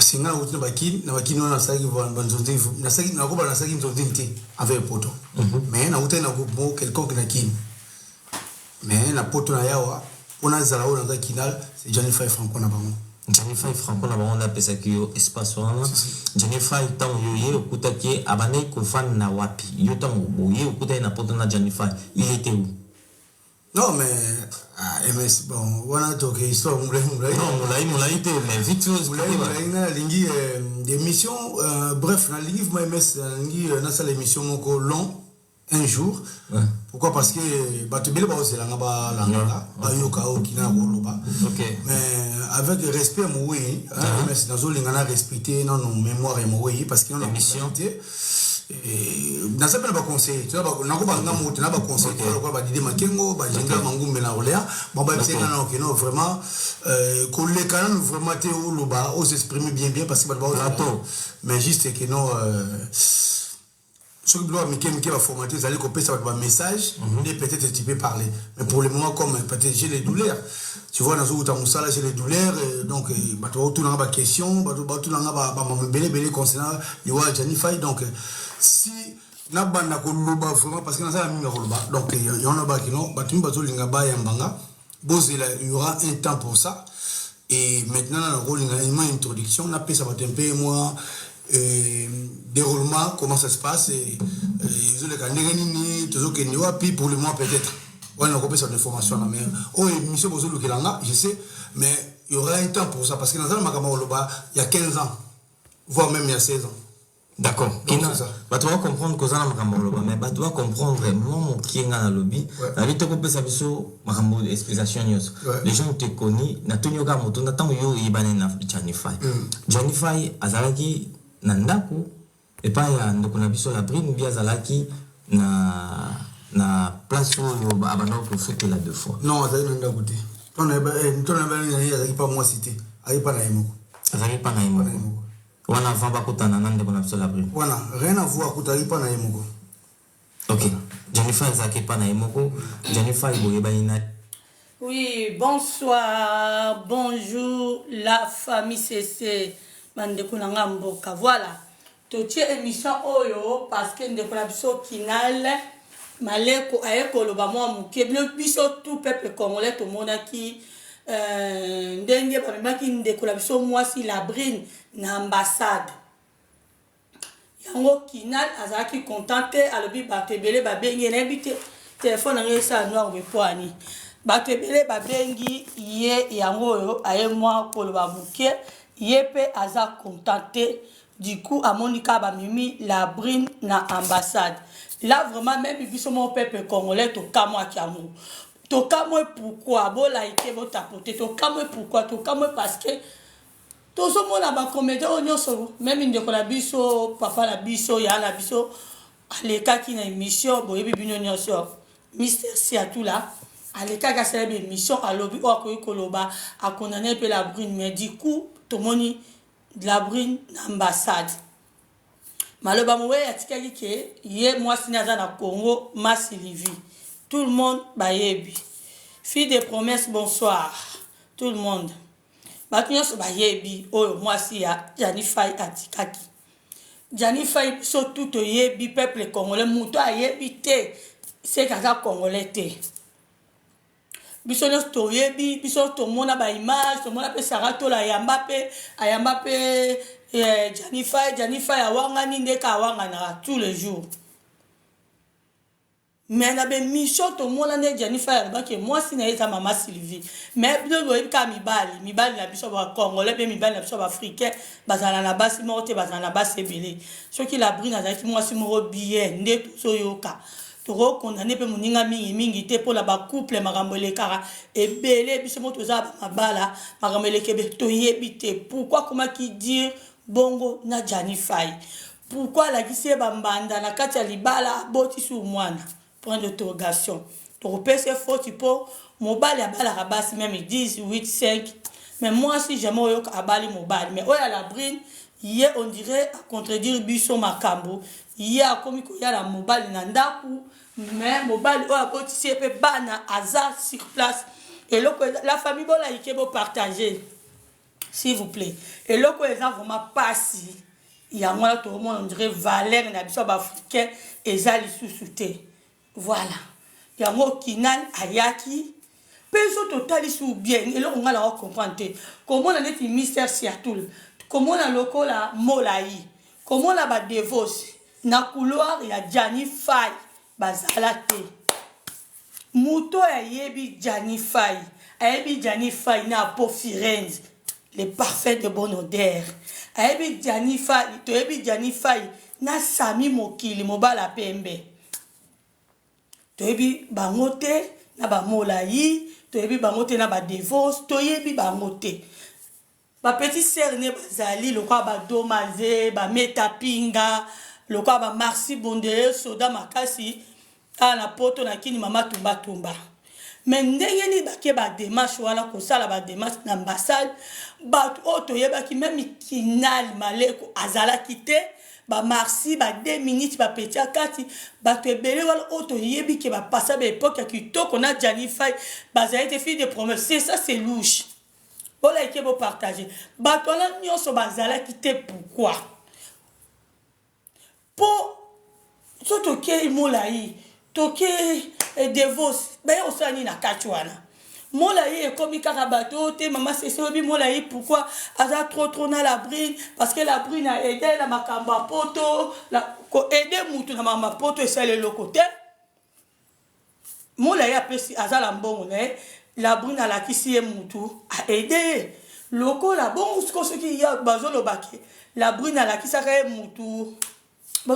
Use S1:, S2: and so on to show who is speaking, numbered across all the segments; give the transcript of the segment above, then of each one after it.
S1: Parce que nga nauti na bakini, na bakini wana nasalaki banzonzi, nasalaki, nakoba, nasalaki nzonzi te avec poto. Mais nautaki na groupe moko quelconque na Kini, mais na poto na yawa mpo nazala oyo naza Kinal, c'est Gianni Fay Franco na bango.
S2: Gianni Fay Franco na bango nde apesaki yo espace wana. Gianni Fay, ntango yo ye okutaki ye, abandaki kofanda na wapi? Yo ntango boye okutaki na poto na Gianni Fay, il était où?
S1: Non mais, ah, MS, bon, wana toke histoire molai molai.
S2: Non, molai molai te, mais vite fait.
S1: Molai molai, nga nalingi d'émission, bref, nalingi vraiment MS, nalingi nasala émission moko long un jour. Pourquoi? Parce que bato ebele baozelanga, balandaka, bayoka oyo kina na koloba. Mais avec respect ya mowei, MS, nazolinga na respecte nano mémoire ya mowei, parce que nano
S2: Émission.
S1: te, naza mpe na baconseiller, nakobanga moto na baconseiller lokola badide Makengo, bajenga Mangumbe na Orléans. Bon, bayebisa nga nano keno vraiment koleka nano vraiment te, oloba, osexprimer bien bien, parce que bato baozela.
S2: Plateau.
S1: Mais juste que non, soki biloko ya mike mike baformate ezali kopesa bato bamessage nde peut-être tu peux parler. Mais pour le moment, comme peut-être j'ai les douleurs, tu vois, nazowuta mosala, j'ai les douleurs, donc bato baotunanga baquestion, bato baotunanga bamamo ebele ebele concernant liwa ya Gianni Fay. Donc si nabanda koloba vraiment, parce que nazala mingi ya koloba, donc yango nabaki non, bato mingi bazolinga bayambanga, bozela, il y aura un temps pour ça. Et maintenant nakolinga mwa introduction, napesa bato mpe mwa déroulement, comment ça se passe, et ezoleka ndenge nini, tozokende wapi. Pour le moment, peut-être wana nakopesa bato information na, mais oyo émission bozolukela nga, je sais, mais il y aura un temps pour ça, parce que naza na makambo ya koloba il y a 15 ans, voire même il y a 16 ans.
S2: D'accord.
S1: Donc,
S2: Kina
S1: c'est ça.
S2: Bato bacomprendre koza na makambo ya koloba, mais bato bacomprendre mwa mokie. Nga nalobi, nayebi te kopesa biso makambo, explication nyonso. Les gens te koni, natuni yo kaka moto na ntango yo oyebani na Gianni Fay. Gianni Fay azalaki na ndako epai ya ndeko na biso ya Brine bi, azalaki na place oyo abandaki kofutela deux fois?
S1: Non, azalaki na ndako te. Ntongo na ye azalaki pa mwasi te, azalaki pa na ye moko.
S2: Azalaki mpa na ye
S1: Pa na ye
S2: moko.
S1: Moko.
S2: Wana avant bakutana na ndeko na biso la Brine?
S1: Wana rien à voir, kuta azalaki pa na ye moko.
S2: Ok, Gianni Fay azalaki epa na ye moko. Gianni Fay, boyebani na
S3: Oui, bonsoir, bonjour la famille CC, bandeko na nga mboka. Voilà, totie émission oyo parce que ndeko na biso Kinal Maleko aye koloba mwa moke. Bino biso tout peuple congolais tomonaki ndenge bamemaki ndeko na biso mwasi Labrine na ambassade. Yango Kinal azalaki content te, alobi bato ebele babengi ye, nayebi te, telefone na ngai esala noir bepwani, bato ebele babengi ye. Yango oyo aye mwa koloba moke, ye mpe aza content te. Du coup amoni kaka bamemi Labrine na ambassade. Là vraiment, même biso moko peuple congolais tokamwaki yango, tokamwe. Pourquoi? Bolaike, botapote, tokamwe. Pourquoi tokamwe? Parce que tozomona bacomédien oyo nyonso, même ndeko na biso, papa na biso, ya na biso alekaki na émission, boyebi bino nyonso, Mister Siatula alekaki, asala émission, alobi oyo akoki koloba, akondane mpe la Brune. Mais du coup tomoni la Brune na ambassade. Maloba mowe atikaki ke ye mwasi ne aza na Congo, Masilivi, tout le monde bayebi. Fille de promesse, bonsoir tout le monde. Bato nyonso bayebi oyo mwasi ya Gianni Fay atikaki. Gianni Fay, biso tu toyebi, peuple congolais, moto ayebi te seke aza congolais te. Biso nyonso toyebi, biso tomona baimage, tomona mpe Sara Tola ayamba mpe, ayamba mpe Gianni Fay. Gianni Fay awangani ndeka awanganaka tous les jours, mais na bemission tomona nde Gianni Fay alobaki mwasi na ye eza mama Sylvie. Mais bino boyebi kaka mibali, mibali na biso bacongolais mpe mibali na biso baafricain bazala na basi moko te, bazala na basi ebele. Soki Labrine azalaki mwasi moko bien nde tozoyoka, tokokondane mpe moninga mingimingi te mpona bacouple. Makambo elekaka ebele, biso moko toza bamabala, makambo eleka ebe, toyebi te pourquoi akomaki dire bongo na Gianni Fay. Pourquoi alakisi ye bambanda na kati ya libala, abotisi mwana? Point d'interrogation. Tokopesa faute mpo mobali abalaka basi même 10, 8, 5, mais mwasi jamais oyoka abali mobali. Mais oyo ya Labrine, ye on dirait acontredire biso makambo. Ye akomi koyala mobali na ndako, mais mobali oyo abotisi ye mpe bana aza sur place. Eloko, la famille, bolaike, bopartage. S'il vous plaît, eloko oyo eza vraiment pasi. Yango wana tokomona on dirait valeur na biso ya baafricain eza lisusu te. Voilà, yango Kinal ayaki mpe so totalisi ou bien eloko ngai nako comprendre te, komona neti Mister Siatul, komona lokola Molai, komona badevos na couloir ya Gianni Fay bazala te. Moto oyo ayebi Gianni Fay, ayebi Gianni Fay na Apo Firenze, le parfum de bonne odeur. Ayebi Gianni Fay, toyebi Gianni Fay na Sami Mokili mobala pembe. Toyebi bango te na ba Molayi, toyebi bango te na ba Devos, toyebi bango te. Ba petit sœur ne bazali lokola ba Domaze, ba Meta Pinga, lokola ba Marcy Bondele, soda makasi awa na poto na kini mama tumba tumba. Mais ndenge nini bake ba démarche wana kosala ba démarche na ambassade, bato oyo toyebaki meme Kinal Maleko azalaki te, ba Marcy ba 2 minutes ba petit akati, bato ebele wana oyo toyebi ke ba passa ba époque ya kitoko na Gianni Fay bazali te. Fille de promesse, c'est ça, c'est louche. Bolike, bopartage. Bato wana nyonso bazalaki te, pourquoi? Mpo so tokei Molai, tokei Devos, baye kosala nini na kati wana? Molai ekomi kaka bato oyo te. Mama Sese, oyebi Molai pourquoi aza trop trop na La Brune? Parce que La Brune aide na makambo ya poto. Koaider mutu na makambo ya poto esali eloko te. Molai apesi, aza na mbongo na ye. La Brune alakisi ye mutu aide ye lokola bongo. Siko soki bazoloba ke La Brune alakisaka ye mutu,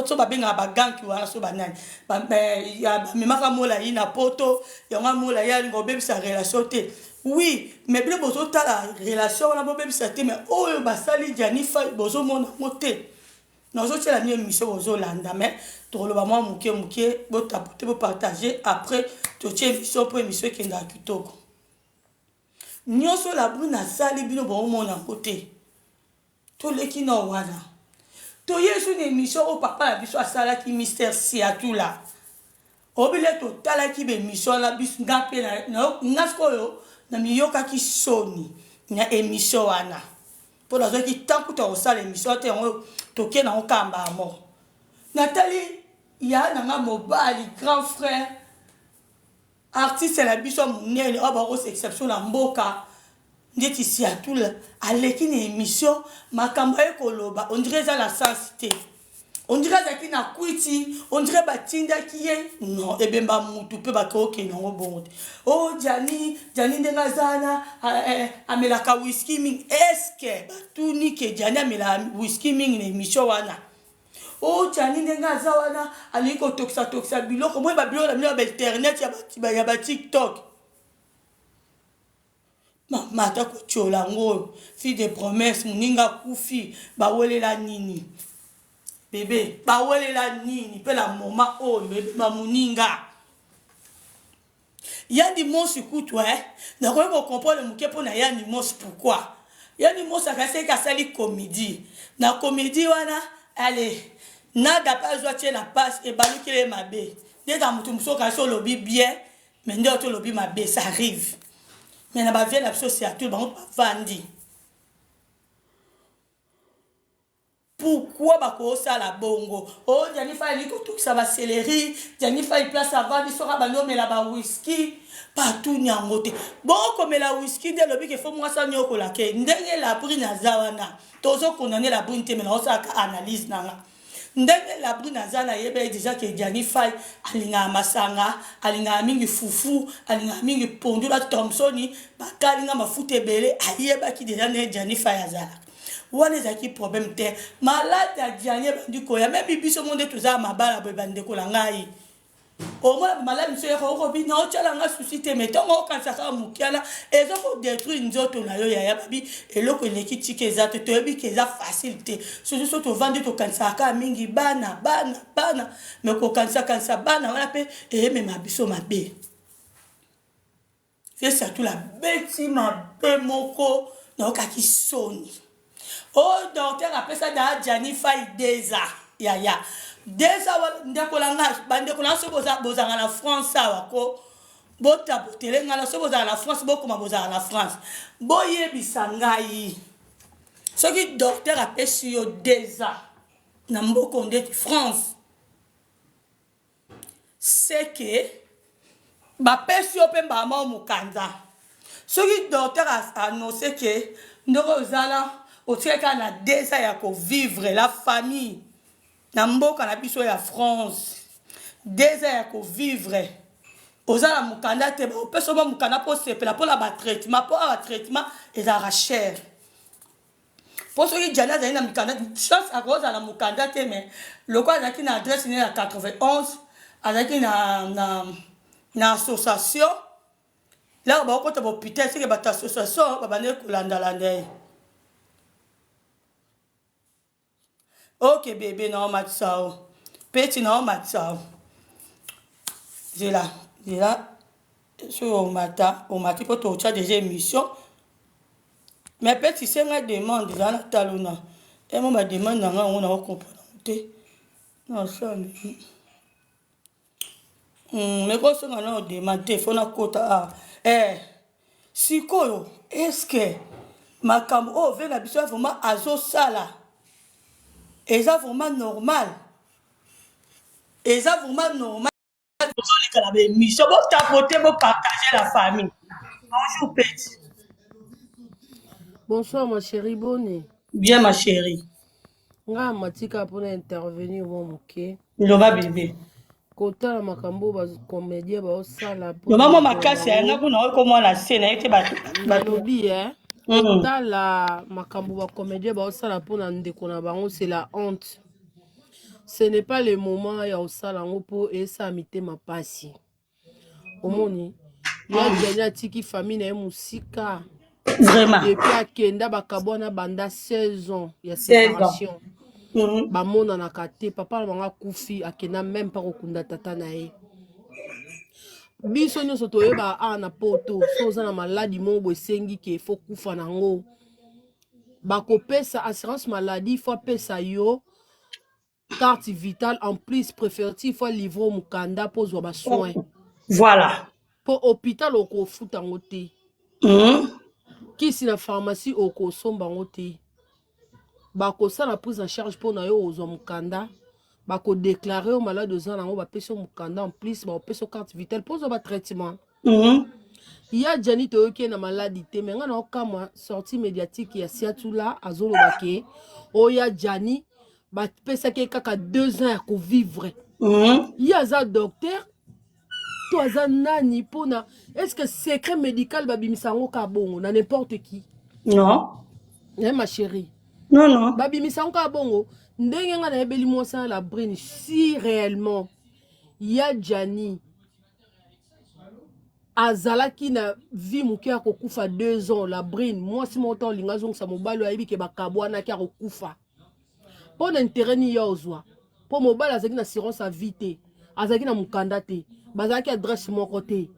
S3: so babengaka baganki wana, so banani bamemaka Molai na poto, yango Molai alinga obebisa relation te. Oui, mais bino bozotala relation wana bobebisa te, mais oyo basali Gianni Fay bozomona yango te. Nazotiela bino émission, bozolanda, mais tokoloba mwa moke moke. Botapote, bopartage, après totie émission mpo émission ekendaka kitoko. Nyonso La Brune asali, bino boomona yango te. Toleki na wana, toyesu na émission oyo papa na biso asalaki, Mister Siatula. Obile totalaki baémission wana biso, nga mpe nga sikoyo na miyokaki soni na émission wana, mpo nazwaki temps kuta kosala émission te. Yango toke nango kamba moko. Natali ya nanga mobali, grand frère, artiste na biso ya monene oyo bakosa exception na mboka ndeti Siatula, aleki na émission, makambo aye koloba on dirait eza na sens te, on dirait azalaki na kwiti, on dirait batindaki ye. Non, ebemba mutu mpe bakokende yango bongo te. O oh, Jani, Jani ndenge aza wana, amelaka whisky mingi. Est-ce batuni ke Jani amelaka whisky mingi na émission wana? O oh, Jani ndenge aza wana, alingi kotokisa-tokisa biloko moi, babiloko na bino ya bainternet, ya baTikTok. Mama ata kotiola yango oyo fille de promesse, moninga akufi, bawelela nini bebe? Bawelela nini mpe na moma oyo ebema moninga? Yandi Mosi kutu, eh, nakoki kocomprendre moke mpo na Yandi Mosi. Pourquoi Yandi Mosi akasaki asali comédie na comédie wana? Ale nada mpe azwa tie na pasi, ebalukeli ye mabe. Ndeka motu mosusu okasi olobi bien, mais nde oto olobi mabe, ça arrive. Mais na bavie na biso surtout bango bavandi, pourquoi bakosala bongo? O oh, Jani Fai alingi kotokisa bacéleri. Jani Fai place avandi, soki abandi omela bawhisky, batuni yango te. Bokomela whisky nde elobi ke fo mwasi anyokola ke ndenge La Brune aza wana. Tozokondane La Brune te, me naosalaka analyse nanga. Ndenge La Brune aza, nayeba ye déjà ke Jani Fai alingaka masanga, alingaka mingi fufu, alingaka mingi pondu na thomsoni, bakalinga mafuta ebele. Ayebaki déjà ndenge Jani Fai azalaka wana, ezalaki problème te. Malade ya Jani ebandi koya, même biso mo nde toza mabala boye. Bandeko na ngai, omona malade mosusu eyaka, okobi na otyala nga susi te, mais ntongo okanisa kaka mokiala eza kodétruire nzoto na yo. Yaya babi eloko eleki tika eza te. Toyebi ke eza facile te, surtout so tovandi tokanisaka kaka mingi bana, bana, bana, mais kokanisa-kanisa bana wana mpe eyemema biso mabe. Ye surtout la beti mabe moko, nayokaki soni. Oyo docteur apesa daa Jani Fai 2 ans, yaya 2 ans. Ndeko na nga, bandeko na nga, soki bozalaka na France awa ko botapotele ngai na, soki bozala na France, bokoma bozala na France, boyebisa ngai. Soki docteur apesi yo 2 ans na mboka ndeti France, c'est que bapesi yo mpe mbala moko mokanza. Soki docteur annonce ke ndenge ozala, otikali kaka na 2 ans ya kovivre, la famille, na mboka na biso ya France, 2 ans ya kovivre, oza na mokanda te, opesa mwa mokanda mpo osepela mpona batraitement, mpo awa traitement ezalaka cher. Mpo soki Jani azali na mikanda, chance akozala na mokanda te, mais lokola azalaki na adresse ne ya 91, azalaki na association laka bakokota bahôpital, seke bato association babandaki kolandalanda ye. Ok bébé, na omatisa o peti, na omatisa o. Zela, zela, soki omata, omati, mpo totya déjà émission. Mais peti, senga demande, ezala na talo na emo bademande na ngai yango, na ocomprendre yango te. Nasala mais kosenga na odemande te, fo nakota. Ah, eh. Sikoyo est-ce makambo oyo ve na biso vraiment azosala eza vraiment normal? Eza vraiment normal? Tozoleka na baémission, botapote, bopartage, la famille. Bonjour petit.
S4: Bonsoir ma chérie, boni?
S3: Bien, ma chérie.
S4: Nga matika mpona intervenir mwa moke.
S3: Loba bébé.
S4: Kotala makambo oyo bacomédien baosala.
S3: Loba mwa makasi yanga kuna, oyo mwana se na ye te bato.
S4: Nalobi e, kotala makambo bacomédien baosala mpona ndeko na bango, c'est la honte. Ce n'est pas le moment ya kosala yango, mpo esala mitema mpasi. Omoni ya Jani atiki famille na ye mosika.
S3: Vraiment.
S4: Depuis akenda, bakabwana banda 16 ans ya séparation. Bamonanaka te. Papa na bango akufi, akenda même mpa kokunda tata na ye. Biso nyonso toyeba awa na Poto, so oza na maladi moko boye, esengi ke fo kufa nango, bakopesa assurance maladie, fo apesa yo carte vitale. En plus, préfecture fo alivre mokanda mpo ozwa basoin.
S3: Voilà.
S4: Mpo hôpital okofuta yango te. Kisi na pharmacie okosomba yango te. Bakosala prise en charge mpo na yo ozwa mokanda, bakodéclarer yo malade oza nango, bapesi yo mokanda, en plus bakopesa yo carte vitale mpo ozwa batraitement. Ya Jani, toyoki ye na maladi te, me ngai na okamwa sortie médiatique ya Siatula, azoloba ke oyo ya Jani bapesaki ye kaka 2 ans ya kovivre. Ye aza docteur to aza nani? Mpona est ce que secret médical babimisa yango kaka bongo na n'importe qui?
S3: Non.
S4: Eh, ma chérie.
S3: Non, non.
S4: Babimisa yango kaka bongo? Ndenge ngai nayebeli mwasi na la brine, si réellement ya Jani azalaki na vie moke ya kokufa 2 ans, la brine, mwasi moko ta olinga azongisa mobali oyo ayebi ke bakabwanaki, akokufa mpo na intérêt nini ya ozwa? Mpo mobali azalaki na assurance ya vie te, azalaki na mokanda te, bazalaki adresse moko te,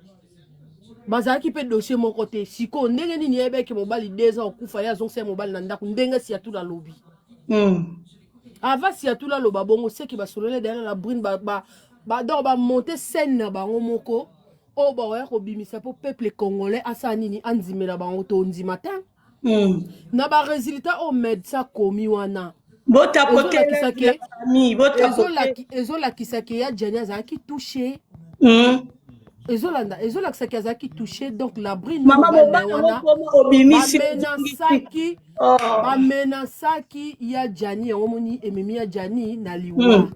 S4: bazalaki mpe dossier moko te. Sikoyo ndenge nini yebeke mobali 2 ans okufa, ye azongisa ye mobali na ndako? Ndenge Siatula alobi, avant Siatula aloba bongo, seki basololi dayana na brine, donc bamonte scène na bango moko oyo bakoya kobimisa mpo peuple congolais asala nini? Andimela bango to ondima te. Na baresultat oyo médecin akomi wana, ezolakisa ke ya Jani azalaki touché. Ezolanda, ezolakisaki azalaki touché. Donc la brine
S3: wana,
S4: bamenasaki, bamenasaki ya Jani, yango moni ememi ya Jani na liwa.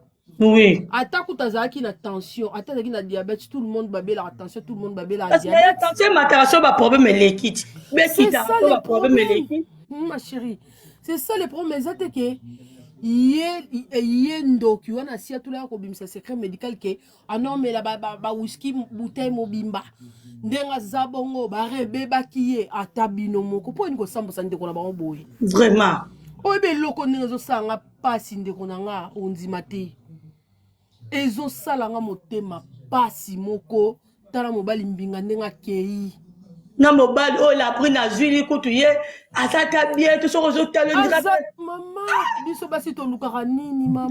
S4: Ata kuta azalaki na tension, ata azalaki na diabète, tout le monde babelaka tension, tout le monde babelaka.
S3: Diabète, tension emataka so baproblème eleki ti bekitaka so baproblème eleki.
S4: Ma chérie, c'est ça le problème. Eza te ke ye ndoki wana asi atulaka kobimisa secret médical ke anomela bawiski bouteille mobimba. Ndenge aza bongo, bare ebebaki ye. Ata bino moko, mpo nini kosambwisa ndeko na bango boye?
S3: Vraiment.
S4: Oyebi eloko ndenge ezosala nga mpasi, ndeko na nga, ondima te, ezosala nga motema pasi moko. Tala mobali mbinga ndenge akei.
S3: Na mobali oyo Labrine azwili kutu, ye aza ta bien to soki ozotala.
S4: Mama, biso basi tolukaka nini? Mama,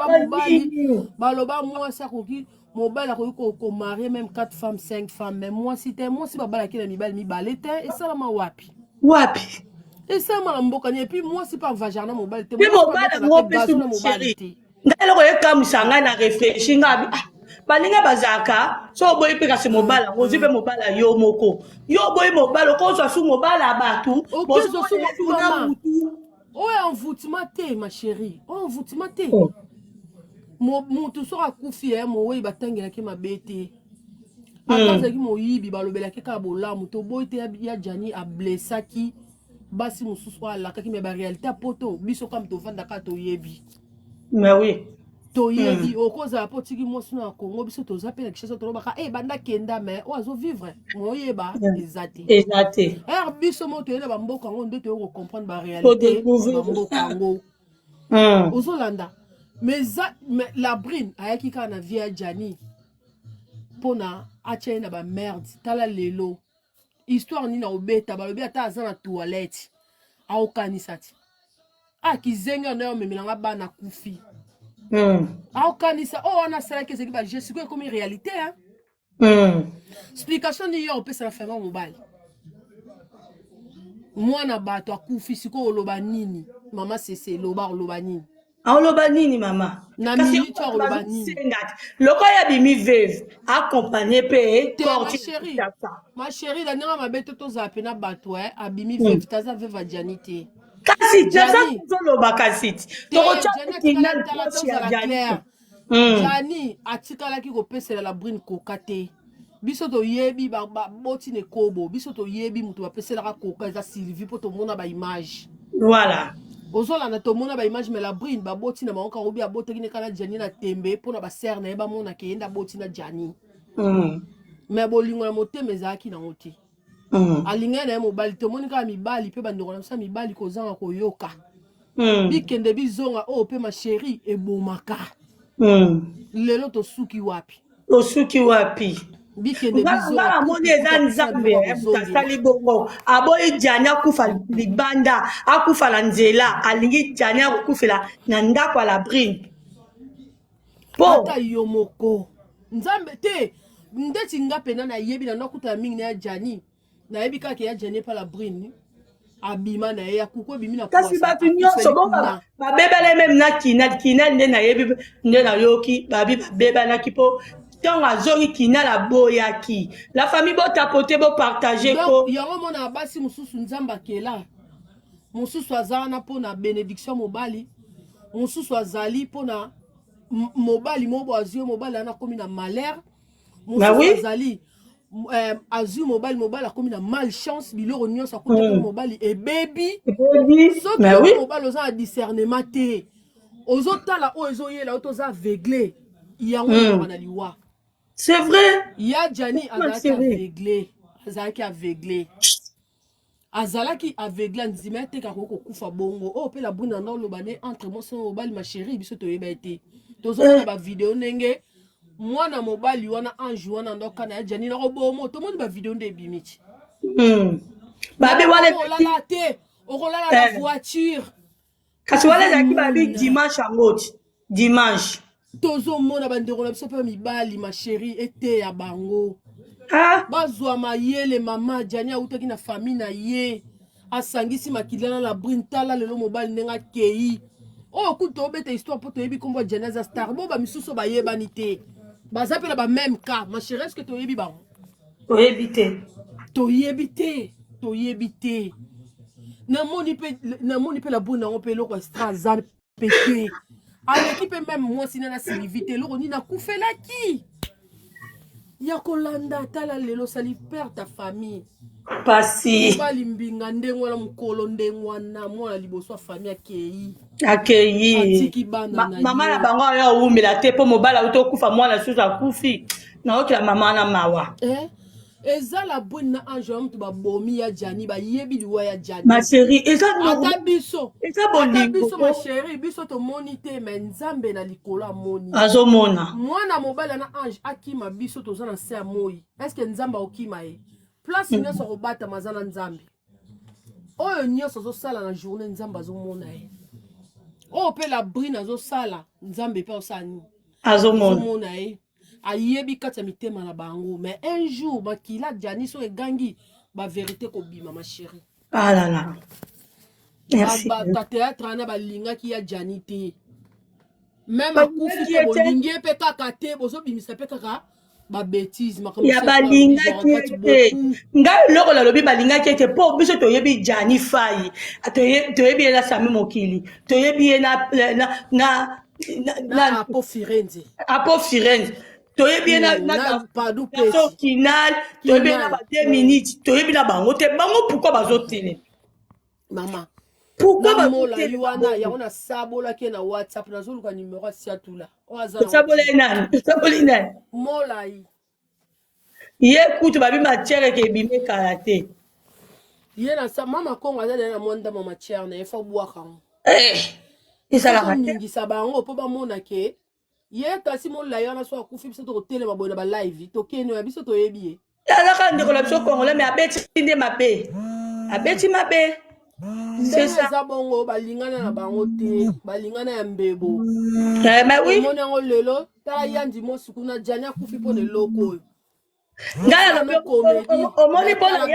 S3: mobali
S4: baloba mwasi akoki, mobali akoki komarie même 4 femmes, 5 femmes, mais mwasi te. Mwasi babalaki na mibali mibale te, esalama wapi?
S3: Wapi?
S4: Esalama na mboka nini? Et puis mwasi mpe avagaka na mobali te.
S3: Mpe mobali yango mpe chéri, ngai eloko ekamwisa ngai na réfléchi ngai, ah, baninga bazalaka so oboyi mpe, kasi mobali yango ozwi mpe mobali ya yo moko, yo oboyi mobali, okozwa su mobali ya bato.
S4: Bozwa mutu oyo envoûtement te, ma chérie, oyo envoûtement te. Motu soki akufi, mowei batangelaki mabe te, ata azalaki moyibi, balobelaki kaka bolamu. Toboyi te, ya Jani ablessaki basi mosusu oyo alakaki, mais baréalité ya poto, biso kama tovandaka, toyebi.
S3: Mais oui.
S4: Toyebi. Okozala mpo otiki mwasi na Congo, biso toza mpe na Kinshasa, tolobaka e banda kenda, mais oyo azovivre moyeba eza te.
S3: Eza te.
S4: Ere biso mo toyei na bamboka yango nde toyei kocomprendre baréalité bamboka yango. Ozolanda, mais la brine ayaki kaka na vie ya Jani mpona atia ye na bamerde. Tala lelo histoire nini aobeta. Balobi ata aza na toilette, aokanisa ti ah, kizenge nde omemelanga bana kufi. Aokanisa oyo wana asalaki ezalaki baje, sikoyo ekomi réalité, hein? Explication nini yo opesa na famille? Mobali, mwana bato akufi, sikoyo oloba nini? Mama Sese, loba, oloba nini?
S3: Aoloba nini, mama?
S4: Na minute oloba nini?
S3: Lokola ya bimi veuve, accompagne mpe.
S4: Ma chérie, na ndenge mabe te, tozala mpe na bato abimi veuve te, aza veuve adiani te.
S3: Kasi tozoloba, kasi
S4: tokotya. Jani atikalaki kopesela la brine koka te. Biso toyebi baboti na ekobo, biso toyebi moto bapeselaka koka eza Sylvie, mpo tomona baimage.
S3: Voilà.
S4: Ozolanda, tomona baimage, mais la brine baboti na bango kaka obi abotaki ne kaka na Jani na tembe, mpona basere na ye bamonaka ye nde aboti na Jani. Mais bolingo na motema ezalaki nango te. Alingaki na ye mobali. Tomoni kaka mibali mpe bandeko na biso ya mibali kozanga koyoka. Bikende bizonga oyo mpe, ma chérie, ebomaka. Lelo tosuki wapi?
S3: Tosuki wapi?
S4: Bikende.
S3: Nga namoni eza Nzambe asali bongo. Aboyi Jani akufa libanda, akufa na nzela. Alingi Jani akokufela na ndako ya Labrine.
S4: Po ata yo moko Nzambe te. Ndeti nga mpena nayebi na nakutana mingi na ya Jani, nayebi kaka ya Jani epa la brine abima na ye ya kuku ebimi na.
S3: Kasi bato nyonso bo babebana, même na Kinal. Kinal nde nayebi, nde nayoki babi babebanaki, mpo ntango azongi Kinal aboyaki. La famille, botapote, bopartage ko.
S4: Yango mona basi mosusu Nzambe akela, mosusu aza wana mpona bénédiction mobali, mosusu azali mpona mobali moko bo azwi mobali wana akomi na malheur, mosusu azali azwi mobali, mobali akomi na malchance, biloko nyonso akutaki mobali ebebi. Soki mobali oza na discernement te, ozotala oyo ezoyela yo to oza aveugle, yango ezalaka na liwa.
S3: C'est vrai.
S4: Ya Jani azalaki aveugle, azalaki aveugle, azalaki aveugle, andima eteka akoki kokufa bongo. Oyo mpe la brune anda oloba ne entre mwasi na mobali, ma chérie, biso toyeba ye te. Tozomona bavideo ndenge mwana mobali wana ange wana ndokana ya Jani nakobomo, tomoni bavideo nde ebimi ti.
S3: Babi wana
S4: olala te, okolala na voiture.
S3: Kasi wana ezalaki babi dimanche yango ti dimanche.
S4: Tozomona bandeko na biso mpe mibali, ma chérie, eteya bango.
S3: Ah.
S4: Bazwa mayele. Mama Jani awutaki na famille na ye, asangisi makila na la brine. Tala lelo mobali ndenge akei. Oyo kutu tobeta histoire mpo toyebi nkombo ya Jani, aza star. Bo bamisusu bayebani te, baza mpe na bameme cas, ma chérie, est-ce toyebi bango?
S3: Toyebi te.
S4: Toyebi te, toyebi te. Namoni mpe, namoni mpe la brune yango mpe eloko extra aza mpe te, aleki mpe même mwasi na Sylvie te. Eloko nini akufelaki ya kolanda? Tala lelo osali perte ya famille.
S3: Pasi.
S4: Mobali mbinga ndenge wana, mokolo ndenge wana, mwana liboso ya famille akei.
S3: Akei.
S4: Atiki bana na
S3: mama na
S4: ye.
S3: Bango ayo awumela te, mpo mobali auti okufa, mwana susu akufi, naokela mama na mawa.
S4: Eh? Eza la brune na ange wana moto babomi ya Jani, bayebi liwa ya Jani.
S3: Ma chérie, eza
S4: ata biso
S3: eza
S4: ata
S3: bolingo.
S4: Biso, ma chérie, biso tomoni te, mais Nzambe na likolo amoni.
S3: Azomona.
S4: Mwana mobali na ange akima, biso toza na se ya moi, est-ce Nzambe akokima ye? Place nyonso akobatama, aza na Nzambe. Oyo nyonso azosala na journée, Nzambe azomona ye. Oyo mpe la brine azosala, Nzambe mpe azosala nini?
S3: Azomona.
S4: Azomona ye, ayebi kati ya mitema na bango. Mais un jour makila Jani so egangi, bavérité kobima, ma chérie.
S3: Ah là là. Merci.
S4: Ba théâtre wana balingaki ya Gianni te. Même akufi te, bolingi ye mpe kaka te, bozobimisa mpe kaka ba bêtises. Makambo
S3: ya balingaki ye te. Ngai eloko nalobi, balingaki ete mpo biso toyebi Gianni Fai, toyebi ye na Sami Mokili, toyebi ye na
S4: Apo Firenze.
S3: Apo Firenze, toyebi ye na
S4: Padu.
S3: So Kinal, toyebi ye na ba 2 minutes, toyebi na bango te. Bango pourquoi bazotelema?
S4: Mama.
S3: Pourquoi?
S4: Molai wana, yango nasabolaki ye na WhatsApp. Nazoluka numero ya Siatula oyo aza.
S3: Osaboli nani? Osaboli nani?
S4: Molai.
S3: Ye kutu babi matière eke ebimi kala te.
S4: Ye na sa mama Kongo aza na mwa ndambo matière na ye, fo bwaka yango.
S3: Ezalaka te.
S4: Ningisa bango mpo bamona ke ye. Kasi molai wana, so akufi, biso tokotelema boye na balive, tokende ya biso, toyebi ye.
S3: Azaka ndeko na biso congolais, mais abeti nde mabe, abeti mabe.
S4: Ndenge eza bongo, balingana na bango te, balingana ya mbebo.
S3: Mais oui.
S4: Omoni yango lelo, tala yandi mosi kuna, Jani akufi mpo na eloko oyo.
S3: Ngai nalobi, omoni mpona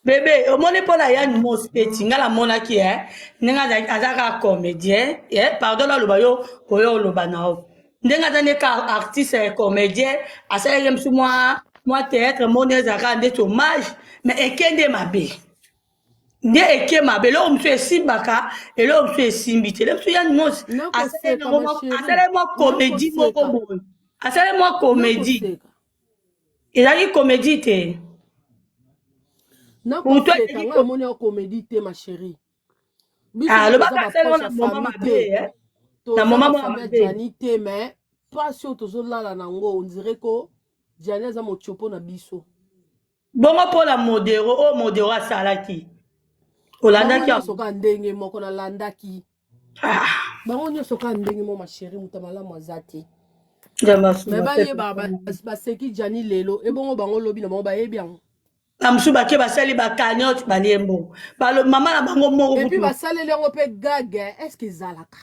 S3: bebe, omoni mpona yani mosi peti, ngai namonaki e ndenge aza kaka comédien. Pardon, naloba yo oyo oloba na yo ndenge aza nde ka artiste comédien, asalaki mosu mwa théâtre, moni ezalaka ndeti hommage, mais ekende mabe nde eke mabe. Eloko mosusu esimbaka, eloko mosusu esimbi te. Eloko mosusu, yani mosi asalaki mwa comédie moko boye, asalaki mwa comédie, ezalaki comédie te.
S4: Nakoseka, nga namoni ya comédie te, ma chérie.
S3: Alobaka asali na moment mabe, na moment moko mabe.
S4: Jani te, mais mpasi oyo tozolala nango, on dirait ko Jani aza motiopo na biso.
S3: Bongo mpona Modero oyo Modero asalaki, olandaki?
S4: Nyonso kaka ndenge moko, nalandaki bango nyonso kaka ndenge moko, ma chérie. Moto malamu aza te, mais bayeba baseki Jani lelo, ebongo bango lobi na bango bayebi yango.
S3: Bamosusu bake, basali bacagnotte, balie mbongo, mama na bango moko.
S4: Et puis basaleli yango mpe gag, est ce que ezalaka?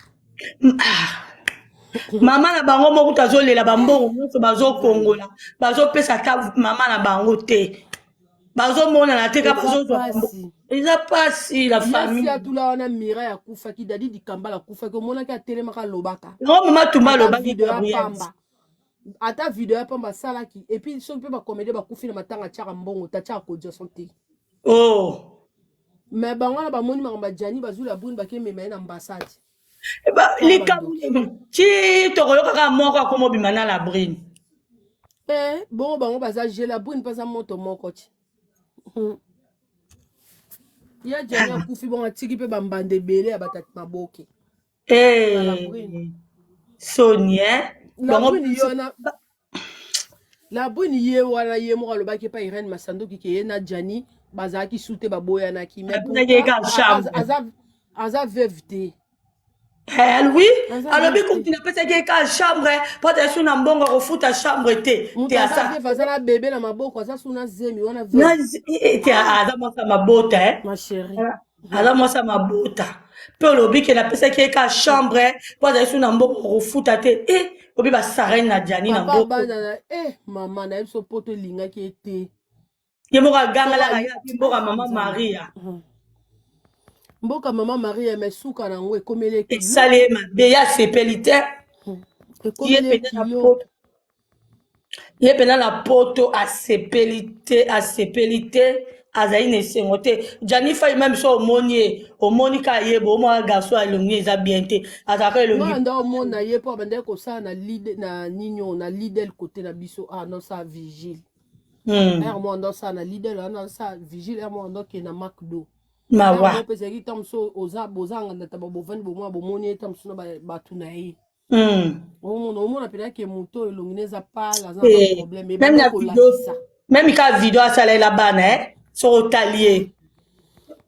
S3: Mama na bango moko kutu azolela. Bambongo nyonso bazokongola, bazopesa ata mama na bango te, bazomonana te, ka bazozwa. Eza pasi, la famille.
S4: Atula wana, Mirai akufaki, Dadi Dikambala akufaki, omonaki atelemaka, alobaka?
S3: Yango mama Tumba alobaki.
S4: Pamba, ata video ya pamba asalaki. Et puis soki mpe bacomédien bakufi na matanga, atiaka mbongo te, atiaka cotisation te.
S3: Oh.
S4: Mais bango wana bamoni makambo ya Jani, bazwi la brune, bakemema ye na ambassade.
S3: Likambo ti tokoyoka kaka moko akoma obima na la brune.
S4: Eh, bongo bango baza ge, la brune mpe aza moto moko ti. Ya Jani akufi bongo, atiki mpe bambanda ebele ya batati maboke.
S3: Eh, soni eh.
S4: La brune ye wana, la brune ye wana, ye moko alobaki epai Irene Masandoki ke ye na Jani bazalaki su te, baboyanaki.
S3: Mais
S4: aza veuve te.
S3: Oui, alobi kutu napesaki ye ka chambre mpo azali su na mbongo akofuta chambre te.
S4: Te, aza na bebe na maboko, aza su na zemi wana.
S3: Te, aza mwasi ya mabota.
S4: Ma chérie.
S3: Aza mwasi ya mabota mpe olobi ke napesaki ye ka chambre mpo azali su na mbongo akofuta te. E obi basarene na Jani na
S4: mboko. Eh, mama na ye, biso poto elingaki ye te.
S3: Ye moko agangalaka ye abi mboka mama Maria.
S4: Mboka mama Maria, mais suka na yango ekomeli.
S3: Esali ye mabe, ye asepeli te. Ye mpena na poto asepeli te, asepeli te, azali na esengo te. Jani Fai, même so omoni ye, omoni kaka ye bo omona garçon, elongi eza bien te, azalaka elongi.
S4: Nda omona ye mpo abandaki kosala na lide na nini oyo na Lidl kote na biso, ah nosala vigile. Heure moko ando osala na Lidl wana, osala vigile, heure moko ando okende na Macdo.
S3: Mawa.
S4: Mpe ezalaki ntango mosusu oza bozanga ndata, bovandi bomwana, bomoni ye ntango mosusu na bato na ye. Omona, omona mpenza ke moto oyo elongi ne eza pale, aza na problème.
S3: Même na video, même ka video asalela bana, soki otali ye.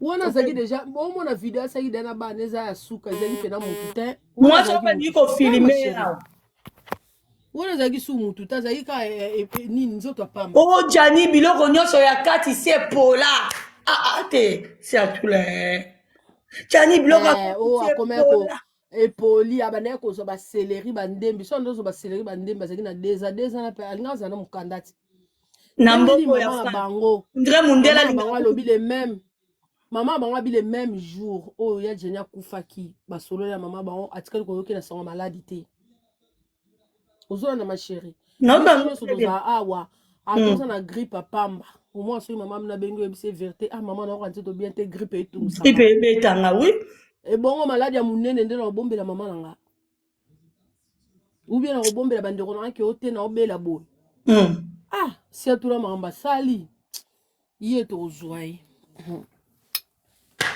S4: Wana azalaki déjà, omona video asalaki deja na bana, eza ya suka, ezalaki mpena motu te.
S3: Mwasi oyo balingi kofilme awa.
S4: Wana ezalaki su mutu te, azalaki kaka nini, nzoto ya pamba.
S3: O Jani, biloko nyonso ya kati si epola. Aa te, si atula Jani biloko ya
S4: oyo
S3: kati si
S4: akomaki ko
S3: epola.
S4: Epoli, abandaki kozwa bacéleri, bandembi. So ando ozwa bacéleri, bandembi, azalaki na 2 ans, 2 ans na mpe alingi azala na mokanda ti
S3: na
S4: ndenge nini
S3: mboko ya
S4: mama na
S3: France
S4: bango
S3: ndre mundele
S4: mama na
S3: alingaka
S4: bango alobi le même. Mama bango abi le même jour oyo ya Jenny akufaki, basololi ya mama bango, atikali koyokela sango maladi te. Ozolanda ma chérie?
S3: Nayoka
S4: Biso
S3: yango
S4: nyonso
S3: très bien.
S4: tozala awa, atoza na grippe ya pamba. Omwa soki mama mina bengi, oyebisi ye vérité: ah mama, nayoka nzoto bien te, grippe etungisaka.
S3: Grippe ebetanga, oui.
S4: Ebongo maladi ya monene nde na kobombela mama na nga ou bien na kobombela bandeko na nga ke o te, na obela boye? Ah, si atula makambo asali ye, tozwa ye.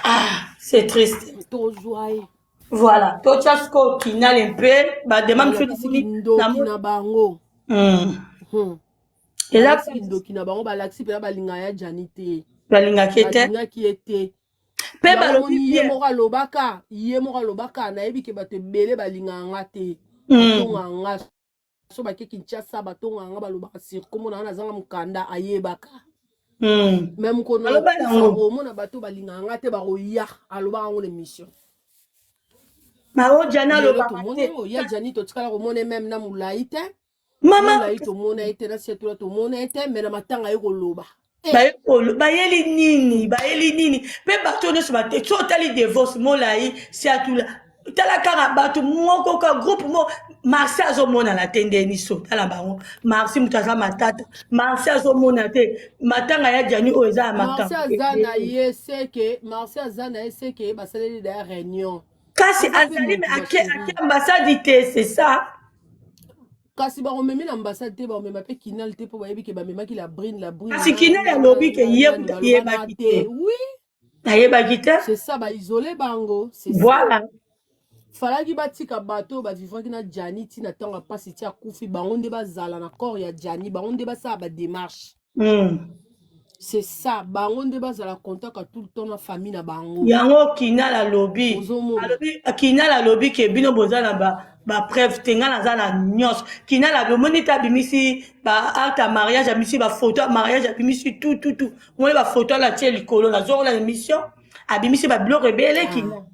S3: Ah, c'est triste.
S4: Tozwa ye.
S3: Voilà, totya sikoyo kinale mpe badema mosusu.
S4: Balakisi kindoki na bango.
S3: Eza
S4: Balakisi kindoki na bango, balakisi mpena balingaka ya Jani te.
S3: Balingaki te.
S4: Balingaki ye te.
S3: Mpe
S4: Yango
S3: balobi
S4: omoni ye
S3: bien.
S4: moko alobaka, ye moko alobaka: nayebi ke bato ebele balingaka nga te, batongaka nga. So bake Kinshasa, batongaka nga, balobaka sur kombo na nga, nazanga mokanda. Ayebaka. Me mokolo
S3: Aloba
S4: nakufa,
S3: yango.
S4: omona bato balingaka nga te bakoya. Alobaka yango na émission.
S3: Mao Jana
S4: Lelo
S3: alobaka
S4: tomoni
S3: te.
S4: yango ya Jani, totikala komona ye meme na molai te.
S3: Mama.
S4: Molai tomona ye te, na sietula tomona ye te, me na matanga ye koloba. Eh,
S3: Bayeli nini? Bayeli nini? Mpe bato nyonso bate so otali divorce molai siatula, tala kaka bato moko ka groupe mo Marci azomonana te. Ndeni so tala bango, Marci moto aza matata, Marci azomona te matanga ya Jani oyo eza ya
S4: Marci
S3: makambo
S4: aza na
S3: ebele.
S4: ye seke, Marci aza na ye seke, basaleli daya réunion.
S3: Kasi
S4: Aza mpe
S3: azali me
S4: motu
S3: ake
S4: bachéri.
S3: Ake ambassade te, c'est ça.
S4: Kasi bakomemi na ambassade te, bakomema mpe kinal te, mpo bayebi ke bamemaki la brine, la brine.
S3: Kasi
S4: Na
S3: kinal
S4: na
S3: alobi ke
S4: na
S3: ye
S4: nani
S3: kuta
S4: balobana
S3: ayebaki
S4: te.
S3: te.
S4: Oui.
S3: Ayebaki te.
S4: C'est ça, baisole bango, c'est ça.
S3: Voilà.
S4: Falaki batika bato oyo bavivaki na Jani ntina ntango ya mpasi ti akufi, bango nde bazala na corps ya Jani, bango nde basala badémarche. C'est ça, bango nde bazala contact à tout le temps na famille na bango.
S3: Yango kinal alobi.
S4: Ozomona.
S3: Alobi, kinal alobi ke bino boza na bapreuve te, ngai naza na nyonso. Kinal abi omoni te, abimisi baacte ya mariage, abimisi bafoto ya mariage, abimisi tout tout tout. Omoni bafoto ala tie likolo, nazongo na émission, abimisi babiloko ebele.
S4: Ah.
S3: Kinal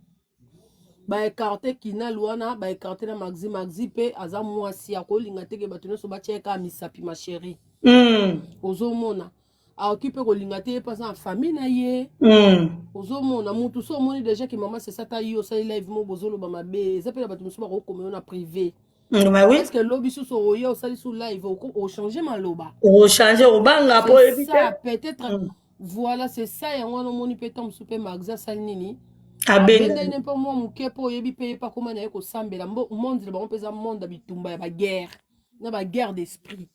S4: Baécarter kinal wana, baécarter na Maxi. Maxi mpe aza mwasi, akolinga teke bato nyonso batia ye kaka misapi, ma chérie. Ozomona, akoki mpe kolinga te, ye mpe aza na famille na ye. Ozomona mutu so omoni déjà ke mama sesa ta yo osali live mo bozoloba mabe, eza mpe na bato mosusu bakokoma yo na privé.
S3: Bah oui.
S4: Est ce que lobi susu oye osali su live, ochange maloba?
S3: Ochange, obanga po
S4: C'est
S3: oyebi
S4: ça
S3: te.
S4: peut-être. Voilà, c'est ça. Yango wana omoni mpe ntango mosusu mpe Maxi asali nini?
S3: Abenda.
S4: Abendani mpe mwa moke, mpo oyebi mpe ye mpe akóma na ye kosambela. Monde na bango mpe eza monde ya bitumba, ya baguerre na baguerre d'esprit.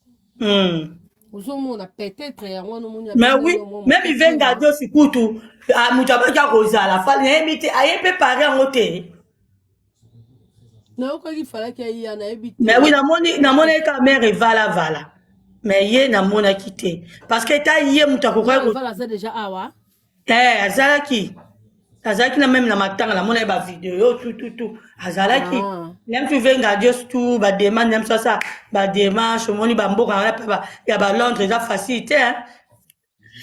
S4: Ozomona, peut-être yango wana omoni
S3: Mais
S4: abendani
S3: oui,
S4: yo mwa
S3: même
S4: moke
S3: Ivenga
S4: mpona
S3: Diosi kutu, ah, moto abaki akozala fali nayebi te, aye mpe pari yango te.
S4: Nayokaki falaki ayiya, nayebi
S3: Mais oui,
S4: te.
S3: namoni namonaki kaka mare evalavala, mais ye namonaki te, parce que ta ye moto akokaki.
S4: Vala aza déjà awa.
S3: Eh, azalaki na même na matanga, namonaki bavideo tututu, azalaki.
S4: Ah.
S3: Même tu venga Dios tu bademande, même so asa badémarche, omoni bamboka wana mpe ya balondres eza facile te, hein.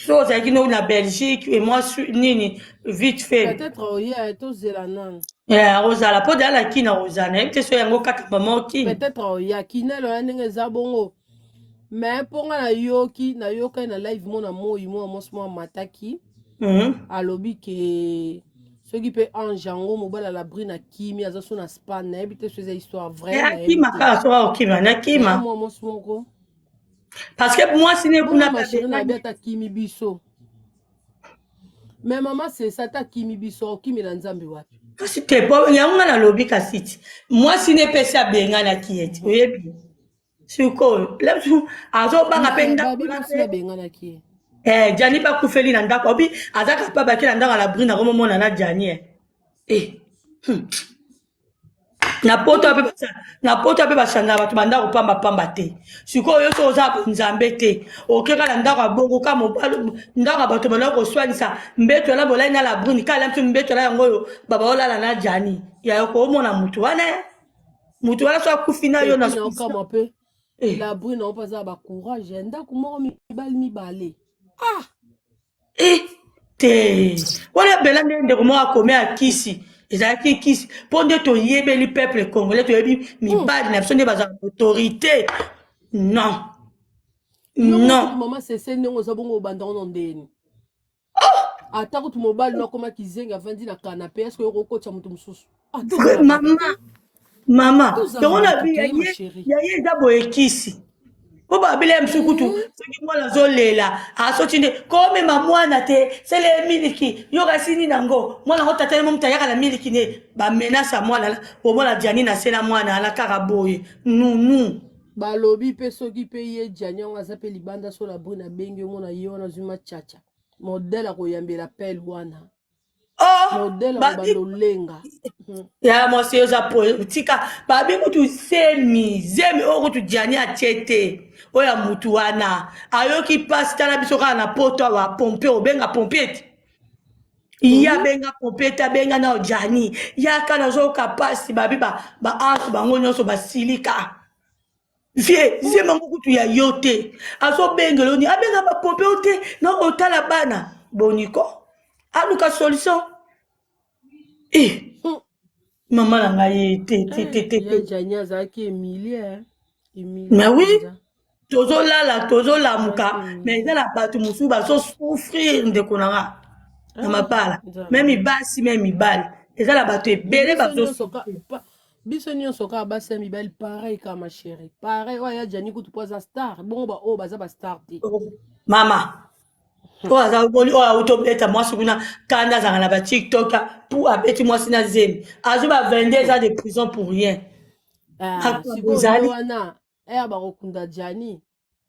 S3: So ozalaki no na Belgique et moi nini vite fait.
S4: Peut-être oye, tozela nanu.
S3: Eh, akozala mpo dala kini, akozala, nayebi te so yango kaka mama kini.
S4: Peut-être oya kinelo ya ndenge eza bongo, mais mpo nga nayoki, nayokaki na live mo na moi mwa mwasi mwa amataki, alobi ke soki mpe ange yango mobali ya Labrine akimi, aza so na Spain, nayebi te so eza histoire vraie,
S3: Eh,
S4: nayebi
S3: akima
S4: te.
S3: kaka, soki akokima
S4: Eza
S3: nakima.
S4: mwa mwasi moko.
S3: Parce que mwasi ne
S4: bongo
S3: kuna
S4: ma chérie, nayebi
S3: abengani.
S4: ata akimi biso, mais mama sesa, ata akimi biso, okimela Nzambe wapi?
S3: Kasi te, po yango nga nalobi, kasi ti mwasi ne epesi abenganaki ye ti oyebi sikoyo lesu azobanga mpe ndako
S4: Babi
S3: na
S4: mwasi
S3: mpe
S4: nabenganaki ye.
S3: Eh, Jani mpe akufeli na ndako, obi aza capable ake na ndako ya Labrine, akomomona na Jani eh. Eh. Na poto ape na poto ape bachangeaka bato bandako pambapamba te. Sikoyo yo so oza bonzambe te, okeka na ndako ya bongo ka mobali, ndako ya bato bandako koswanisa mbeto ala bolai na Labrine kala mpe mbeto ala yango oyo babaolala na Jani ya yo koomona motu wana, motu wana so akufi na yo na
S4: et puis naokamwa mpe.
S3: Eh.
S4: Labrine ao mpe aza na bacourage ya ndako moko, mibali mibale, ah.
S3: Eh, te, wana bela nde ndeko moko akomi akisi, ezalaki kisi, mpo nde toyebeli peuple congolais, toyebi mibali na biso nde bazala na autorité, non.
S4: Yo moko
S3: Non.
S4: mama sese, ndenge oza bongo, obanda ngo na ndeni? Ata kutu mobali no akoma kizengi, avandi na canapé, est ce que okokotisa moto mosusu?
S3: Mama, mama, yango na bi ya ye eza boye, kisi po babela ya mosusu kutu. Soki mwana azolela, asoti nde komema mwana te, sele miliki, yoka sini nango mwana yango, tata ye mo moto ayaka na miliki ne bamenase ya mwana. Omona Jani na se na mwana ala kaka boye nunu.
S4: Balobi mpe soki mpe ye Jani yango aza mpe libanda, so la brune abengi, omona ye wana azwi machacha, modèle akoyambela pele wana.
S3: Oh,
S4: modèle akobanda olenga.
S3: Ya mwasi oza po tika babi kutu zemi, zemi oyo kutu Jani atie te, oyo ya mutu wana ayoki mpasi. Tala biso kaka na poto awa, pompier obenga pompier te, ye abenga pompier te, abenga na Jani yaka, nazoyoka mpasi. Babi baanse bango nyonso basilika vie, zemi yango kutu ya yo te, azobengela oni, abenga bapompier o te na otala bana boniko, aluka solution. E mama na ngai ye te te te te te.
S4: Jani azalaki Emilie.
S3: Mais oui, tozolala, tozolamuka, mais eza na bato mosusu bazosouffrir, ndeko na nga, na mabala, même basi, même mibali, eza na bato ebele.
S4: Bazosouffrir. Biso nyonso kaka, basi ya mibali, pareil kaka, ma chérie, pareil. Oyo aya Jani kutu mpo aza star, bongo baoyo baza bastar te?
S3: Mama, oyo aza boni, oyo auti obeta mwasi kuna, kanda azalaka na baTikTok pu abeti mwasi na zemi, azwi ba 22 ans de prison pour rien.
S4: Sikoyo wana eya bakokunda Jani,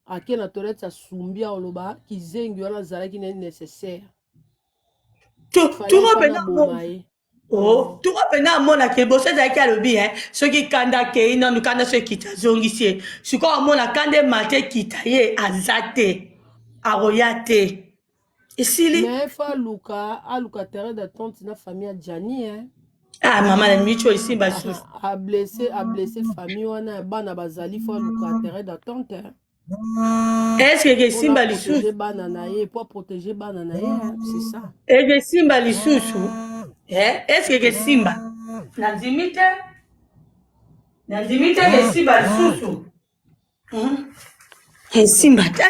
S4: ake na toilette, asumbi, aloba kizengi wana azalaki na nécessaire.
S3: Tuko mpena. Oh, tuko mpena amonaka liboso ezalaki, alobi soki kanda akei nanu, kanda so ekita, azongisi ye. Sikoyo amona kanda emata, ekita, ye aza te, akoya te, esili.
S4: Mais faut aluka terrain d'entente na famille ya Jani, hein.
S3: Ah mama, na miniti oyo esimba susu.
S4: Ablessé famille wana ya bana bazali, faut aluka terrain d'entente, hein.
S3: Est-ce que esimba lisusu?
S4: Bana na ye, po protéger bana na ye, c'est ça.
S3: Ekesimba lisusu? Est-ce que ekesimba? Nandimi te, nandimi te esimba lisusu, esimba te.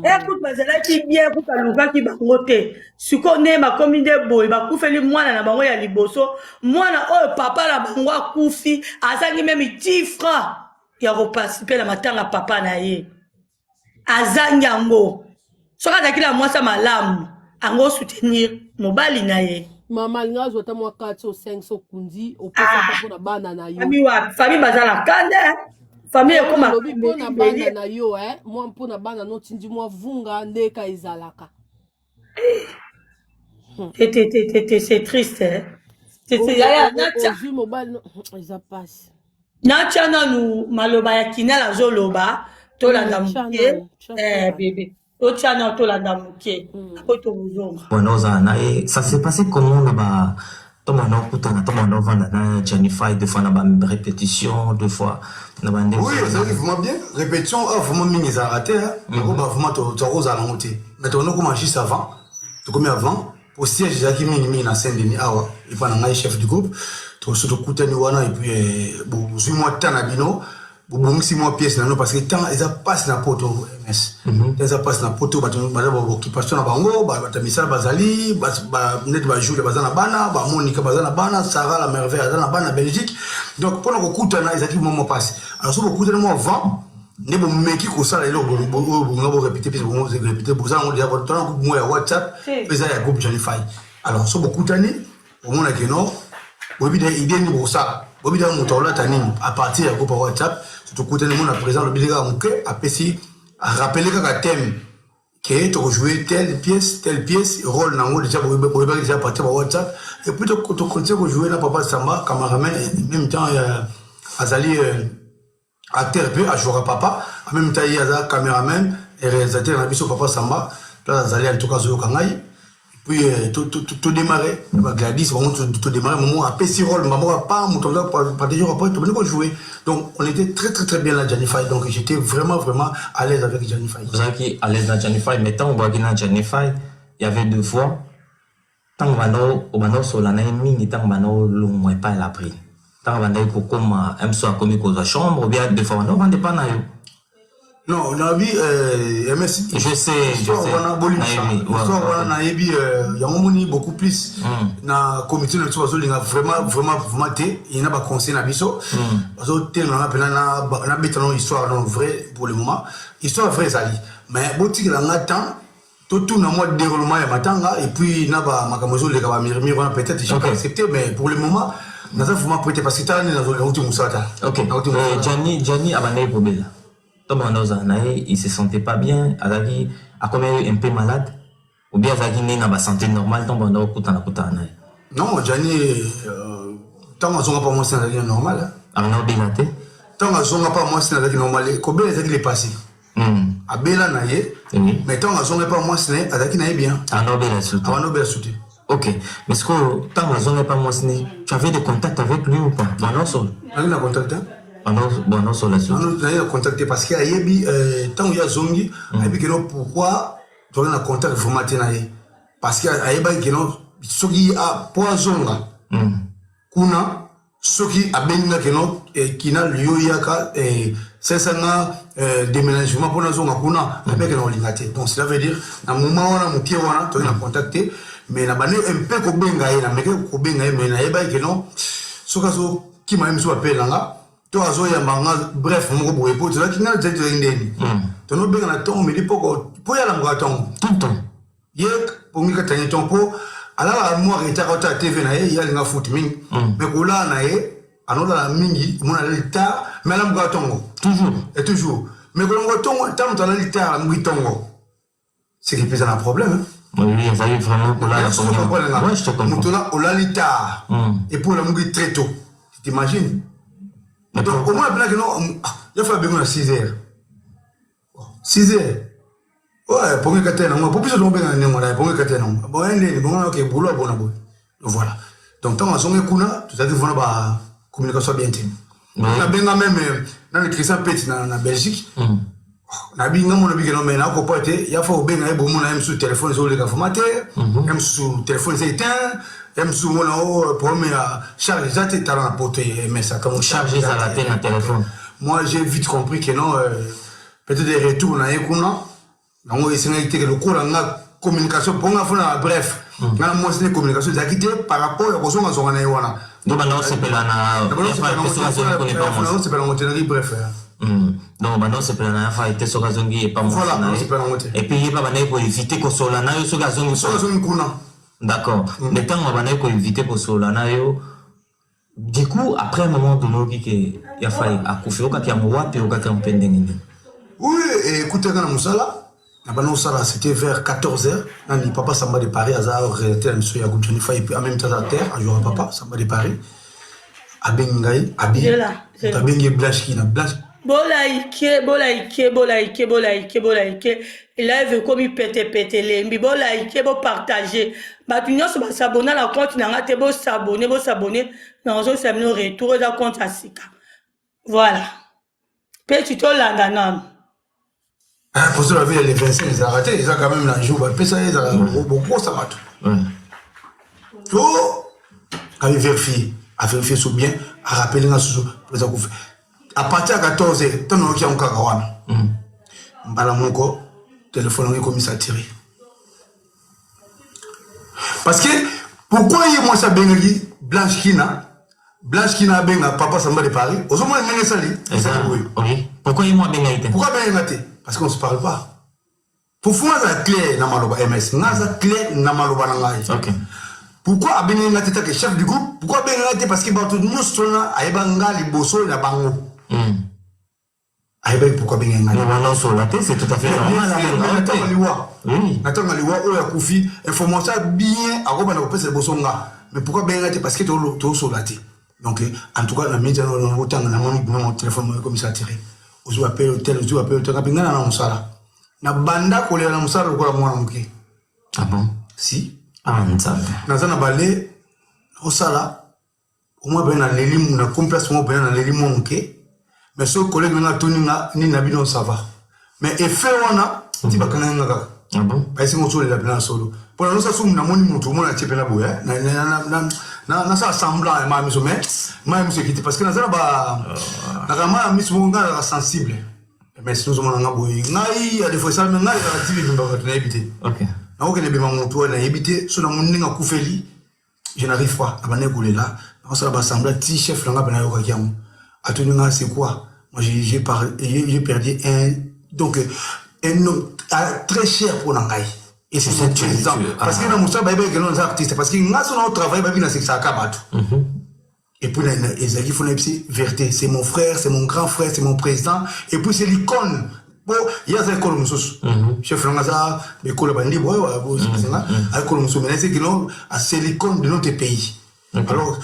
S3: Ekutu bazalaki bien, kutu alukaki bango te. Sikoyo nde bakomi nde boye, bakufeli mwana na bango ya liboso, mwana oyo papa na bango akufi, azangi même 10 francs ya koparticiper na matanga papa na ye, azangi yango. Soki azalaki na mwasi ya malamu, ango soutenir mobali na ye.
S4: Mama alingi azwa ata mwa 4 so 5 so kundi opesa ata mpona bana na yo.
S3: Famille wapi? Famille baza na kanda, famille ekoma.
S4: Olobi mpona bana na yo, mwa mpona bana notindi mwa vunga ndeka ezalaka.
S3: Te te te te te, c'est triste.
S4: Ozwi mobali, eza pasi.
S3: Natya nanu maloba ya Kinal azoloba, tolanda moke. Bebe, totya nanu, tolanda moke po tokozonga.
S2: Wana ozala na ye, ça s'est passé comment na ba ntongo wana okutana, ntongo wana ovanda na Janify deux fois na ba répétition, deux fois na bande?
S1: Oui, ezalaki vraiment bien. Répétition ah, vraiment mingi ezalaka te, yango ba vraiment tokozala nango te, mais tokona koma juste avant, tokomi avant po siège ezalaki mingimingi na Saint Denis awa epa na ngai, chef du groupe. So tokutani wana et puis bozwi mwa temps na bino, bobongisi mwa pièce na bino, parce que temps eza mpasi na poto, ms temps eza mpasi na poto. Bato baza baoccupation na bango, bato ya misala bazali neti baJule baza na bana, baMonika baza na bana, Sara la merveille aza na bana na Belgique. Donc mpona kokutana ezalaki mwa mpasi. Alors so bokutani mwa avant, nde bomeki kosala eloko oyo bonga borépéter, mpe bongo répéter, boza yango déjà tona groupe moko ya WhatsApp mpe eza ya groupe Janify. Alors so bokutani, omonake no boyebi de idée nini bokosala, boyebi de moto akolata nini à partir ya groupe ya WhatsApp. So tokutani, mona président alobi kaka moke, apesi arappeler kaka thème ke tokojouer telle pièce, telle pièce, rôle nango déjà boyebaki déjà à partir ya WhatsApp. Et puis tocontinue kojouer na papa Samba, cameraman, en même temps azali acteur mpe ajouaka papa, en même temps ye aza caméraman et réalisateur na biso. Papa Samba, place azali, en tout cas azoyoka ngai. Puis todémarre baGladys bango, todémarre momo apesi rôle maboko pa moto partage, après tobandi kojouer. Donc on était très très très bien là, Janify. Donc j'étais vraiment vraiment à l'aise avec Janify.
S2: Ozalaki à l'aise na Janify, mais ntango obwaki na Janify, il y avait deux fois ntango banda obanda osola na ye mingi, ntango banda olongwa epai ya Labrine, ntango bandaki kokóma mso akomi kozwa chambre, ou bien deux fois banda ovanda epai na yo?
S1: Non, nayebi MS.
S2: Je sais, je sais.
S1: Wana bolimbisa. Histoire wana nayebi yango moni beaucoup plus na comité na biso bazolinga vraiment vraiment vraiment te ye na baconseil na biso bazotelema nga mpena nabeta no histoire non vrai. Pour le moment, histoire vrai ezali, mais botikela nga temps totuna mwa déroulement ya matanga et puis na bamakambo ezoleka, bamirimiri wana, peut-être je peux accepter, mais pour le moment naza vraiment prêt parce que tala nde nauti mosala ta.
S2: Ok. Gianni abandaki kobela to banda ozala na ye, il se sentait pas bien, azalaki akomi un peu malade ou bien azalaki nde na basanté normale ntango banda okutana kutana na ye?
S1: Non, Gianni, ntango azonga pa mwasi nazalaki normal.
S2: Abanda kobela te?
S1: Ntango azonga pa mwasi nazalaki normal. Kobela ezalaki le passé. Abela na ye, mais ntango azonga pa mwasi na ye, azalaki na ye bien.
S2: Abanda kobela surtout?
S1: Abanda kobela surtout.
S2: Ok, mais ce que ntango azonga pa mwasi ne, tu avais des contacts avec lui ou pas? Banda osolo?
S1: Nazali na contact.
S2: Banda osola surtout?
S1: Nazali na contact parce que ayebi ntango ye azongi, ayebi que non, pourquoi tozali na contact vraiment te na ye, parce que ayebaki que non, soki po azonga kuna, soki abengi nga que non, kina liyo yaka sesanga déménagement mpona azonga kuna, ayebaki na kolinga te. Donc cela veut dire na moment wana mokie wana tozali na contact te, mais na bande mpe kobenga ye, nameke kobenga ye, mais nayebaki que non, soki azokima ye mosusu apelanga to azoyamba nga, bref, moko boye, po tozalaki nga tozalaki ndeni tonobenga na ntongo midi poko mpo ye alamukaka ntongo.
S2: Tout.
S1: Ye pongi katani ntongo mpo alalaka mwa retard, otala TV na ye, ye alinga foot mingi, mais kolala na ye anolala mingi, omona alali tard, mais alamukaka ntongo.
S2: Toujours.
S1: Et toujours, mais kolamuka ntongo, ntango moto alali tard, alamuki ntongo, c'est que mpe na problème.
S2: Oui, ezali vraiment kolala. Ouais, je te comprends.
S1: Moto na olali tard et puis olamuki très tôt, tu t'imagines? Donc omona mpena que non, ya fa bengo na 6 heures, 6 heures, ouais, pongi kate nango po biso tokobenga ndenge wana, pongi kate nango bon ye ndeni bongo oke boulot abona boye. Donc voilà, donc ntango azongi kuna, tozalaki vraiment ba communication bien te. Nabenga même nani, Christian Peti na Belgique, nabi nga mona bikeno, mais nakopa te ya fa obenga ye, bomona ye mosusu téléphone ezoleka vraiment te, ye mosusu téléphone eza éteint, ye mosusu mona o problème ya charge eza te. Tala na poto mais ça
S2: Charge ezala te na téléphone.
S1: Moi, j'ai vite compris que non, peut-être des retours na ye kuna yango esengaki te ke lokola nga communication mpo nga fona, bref, nga na mwasi ne communication ezalaki te par rapport ya kozongazonga na ye wana.
S2: Donc banda osepela na
S1: Osepela ngo te, naki bref.
S2: Donc banda osepela na yafa ete soki azongi epa mwasi na ye, et puis ye mpe bandaki koéviter kosolola na yo soki azongi?
S1: Soki azongi kuna.
S2: D'accord. Mais ntango bandaki koéviter kosolola na yo, du coup, après un moment donné, oyoki ke yafa akufi, okaki yango wapi? Okaki yango mpe ndenge nini?
S1: Oui, ekutaka na mosala na banda kosala, c'était vers 14 heures. Nani, papa Samba de Paris, aza réalisateur na biso ya groupe Johnny, et puis en même temps aza terre ajouaka. Papa Samba de Paris abengi ngai, abi abengi Blanche Kina, Blanche.
S3: Bolaike, bolaike, bolaike, bolaike, bolaike live ekomi petepete, elembi. Bolaike, bopartage. Bato nyonso basabona na compte na nga te, bosabone, bosabone na ozosala bino retour. Eza compte ya sika, voilà. Mpe ti tolanda nano.
S1: Poso la ville le 25 ezalaka te, eza quand même na jour bapesa ye, ezalaka bokosa bato to abi vérifie, avérifie so bien, arappeler nga susu eza kufi à partir ya 14 heures. Ntango nayoki yango kaka wana, mbala moko téléphone yango ekomi saturé. Parce que pourquoi ye mwasi abengaki Blanche Kina, Blanche Kina abenga papa Samba de Paris? Ozomona ndenge esali.
S2: Boye pourquoi ye mo abengaki te?
S1: Pourquoi abenga te? Parce qu'on se parle pas. Fufu aza clair na maloba, ms nga aza clair na maloba na ngai. Pourquoi abengi nga te take chef du groupe? Pourquoi abengi nga te? Parce que bato nyonso tona ayeba nga liboso na bango. Ayebaki pourquoi abengi nga.
S2: Wana osola te, c'est tout à fait normal.
S1: Ntango liwa, na ntango liwa oyo akufi, information bien akobanda kopesa liboso nga. Mais pourquoi abengi nga te? Parce que tosola te. Donc en tout cas, na miniti otanga, namoni bino téléphone moko ekomi saturé, ozwi appel hotel, ozwi appel hotel, ngapi ngai na mosala, na banda kolela na mosala lokola mwana moke.
S2: Ah bon?
S1: Si.
S2: Ah, Nzambe.
S1: Naza na bale osala omoi pene naleli na komi place moko pene naleli mwa moke, mais soki collègue nanga atuni nga nini na bino, ça va, mais effet wana ti bakangaki nga kaka.
S2: Ah bon?
S1: Bayesinga ozolela pena na solo mpo na nosa sumu, namoni motu omona tie pena boye, nasala semblant ya maya miso, mais maya miso ekiti parce que naza na ba naka maya miso moko, ngai nazaka sensible. Mais sinon ozomona nga boye, ngai ya defo esalami ngai ezalaka ti bibimba bato nayebi te. Nakokende bema motu wana nayebi te. So namoni ndenge akufeli, je n'arrive pas. Nabandaki kolela, nakosala basembla ti chef na nga mpe nayokaki yango, atuni nga: "C'est quoi?" Moi, j'ai perdu un, donc un homme très cher pour na ngai et c'est son président, parce que na mosala bayebaki keno naza artiste, parce que nga so na otravaille, bayebi nasekisaka bato. Et puis ezalaki fo nayebisi vérité: c'est mon frère, c'est mon grand frère, c'est mon président et puis c'est l'icône. Po ye aza ekolo mosusu, chef nanga aza ekolo bandibo oyo nga ekolo mosusu, mais nayebisi kino c'est l'icône de notre pays. Alors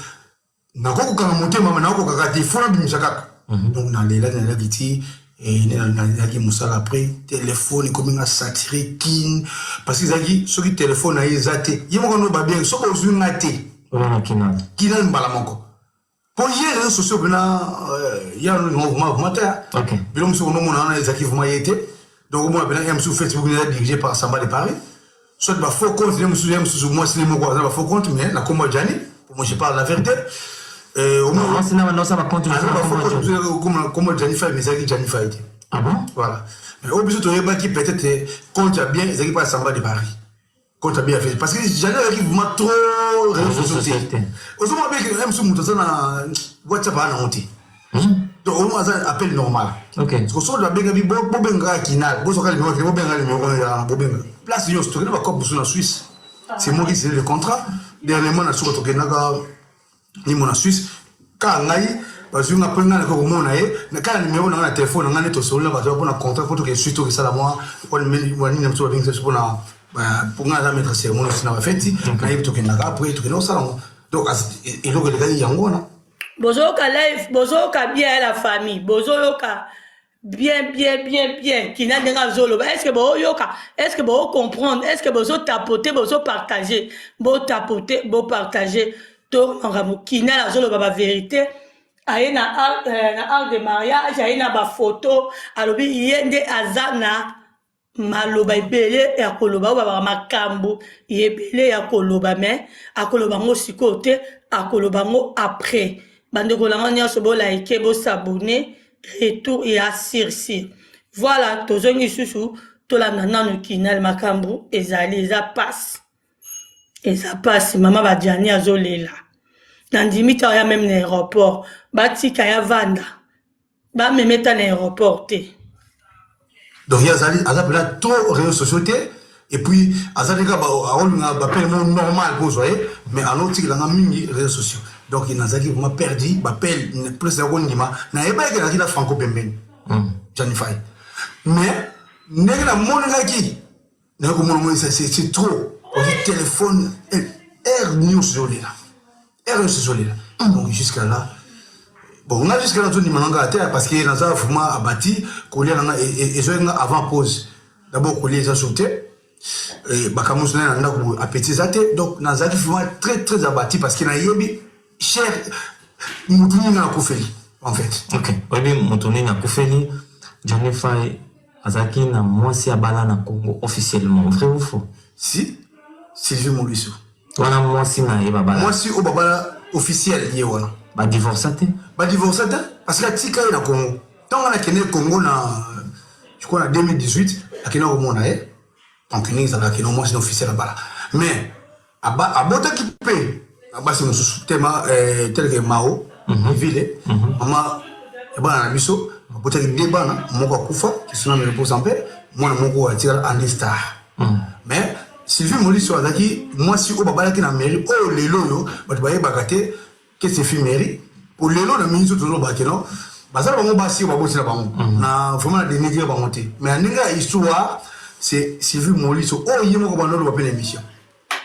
S1: nakoki kokanga motema, me nakokaka te, fo nabimisa kaka. Donc nalela, nalelaki ti nalelaki mosala. Après, telefone ekomi nga saturé kine, parce que ezalaki soki telefone na ye eza te, ye moko no babien, soki ozwi nga te, kinal mbala moko. Po ye réseaux sociaux mpena ya vraiment te. Bilo mosusu onomona wana ezalaki vraiment ye te. Donc omona mpena ya mosusu Facebook eza dirigé par Samba de Paris, soit bafaux compte ne mosusu, ya mosusu mwasi ne moko aza bafaux compte, mais na kombo ya Jani. Pour moi, je parle la vérité.
S2: Mwasi na banda osala bacompte?
S1: Kombo Jani Fai, mais ezalaki Jani Fai te.
S2: Ah bon?
S1: Voilà. Mais oyo biso toyebaki, peut-être compte ya bien ezalaki mpa Samba de Paris, compte ya bien ya Facebook, parce que Jani azalaki vraiment trop réseaux sociaux te. Ozomona bien ke mosusu moto aza na WhatsApp, aa nango te. Donc omo aza appel normal. Soki babengabi, bobengaka kinal, bozwaka numéro, bobenga numéro, bobenga place nyonso. Tokende bacope mosusu na Suisse, c'est moi qui signé le contrat. Dernièrement na suka tokendaka nimo na Suisse, kaka ngai bazwi nga mpe ngai nakoki komona ye kaka numéro na ngai na telefone na ngai nde tosoli na bato mpona contrat, mpo toke Suisse, tokesala mwa nini mosusu babengisa biso mpona mpo ngai aza maître cérémonie osi na bafeti. Nayebi tokendaka, après tokende kosala ngo. Donc eloko elekaki yango wana.
S3: Bozoyoka live, bozoyoka bien la famille, bozoyoka bien, bien, bien, bien kina ndenge azoloba. Est ce que boyoka? Est ce que bocomprendre? Est ce que bozotapote, bozopartage? Botapote, bopartage to makambo kina azoloba bavérité. Aye na acte de mariage, aye na bafoto, alobi ye nde aza na maloba ebele ya koloba, oyo babaka makambo ebele ya koloba, mais akoloba yango sikoyo te, akoloba yango après. Bandeko na nga nyonso, bolike, bosabone, retour ya sur. Voilà, tozongi lisusu, tolanda nanu kinal. Makambo ezali, eza pasi, eza pasi. Mama badiani azolela, nandimi ta oya même na aéroport, batika ya vanda, bameme ta na aéroport te.
S1: Donc ye azali, aza mpena trop réseaux sociaux te. Et puis aza ndenge aolinga bapele mo normal mpo ozwa ye, mais anotikelanga mingi réseaux sociaux. Donc nazalaki vraiment perdu. Bapele place ya kondima, nayebaki nazalaki na Franco pembeni, Jani Fai, mais ndenge namonelaki, naye komona moi c'est trop. Ozi téléphone heure nyonso ezolela, heure nyonso ezolela. Donc jusqu'à là, bon, nga jusqu'à là nazondima nanga te, parce que naza vraiment abati. Kolia nanga ezoyenga nga avant pause d'abord, kolia eza sur te, makambo nyonso naye na ndako boye, appétit eza te. Donc nazalaki vraiment très très abati, parce que nayebi cher motu nini nga nakufeli en fait.
S2: Ok, oyebi moto nini akufeli. Johnny Fai azalaki na mwasi abala na Congo officiellement, vrai ou faux?
S1: Si, Sylvie Moliso.
S2: Wana mwasi na ye babala?
S1: Mwasi oyo babala officiel, ye wana.
S2: Badivorsa te?
S1: Badivorsa te, parce que atika ye na Congo. Ntango nakende Congo na, je crois, na 2018, akende komona ye. Donc ndenge ezalaka, kende mwasi na officiel abala, mais abotaki mpe na basi mosusu tema tel que Mao ville, mama ya bana na biso. Abotaki nde bana, moko akufa, kisona me repose mpe mwana moko atikala Andi Star. Mais Sylvie Moliso azalaki mwasi oyo babalaki na mairie, oyo lelo oyo bato bayebaka te ke c'est mairie. Po lelo na mingi tozoloba ke non, baza na bango basi oyo baboti na bango na vraiment na dénigre bango te, mais na ndenge ya histoire, c'est Sylvie Moliso oyo ye moko bando oloba mpe na émission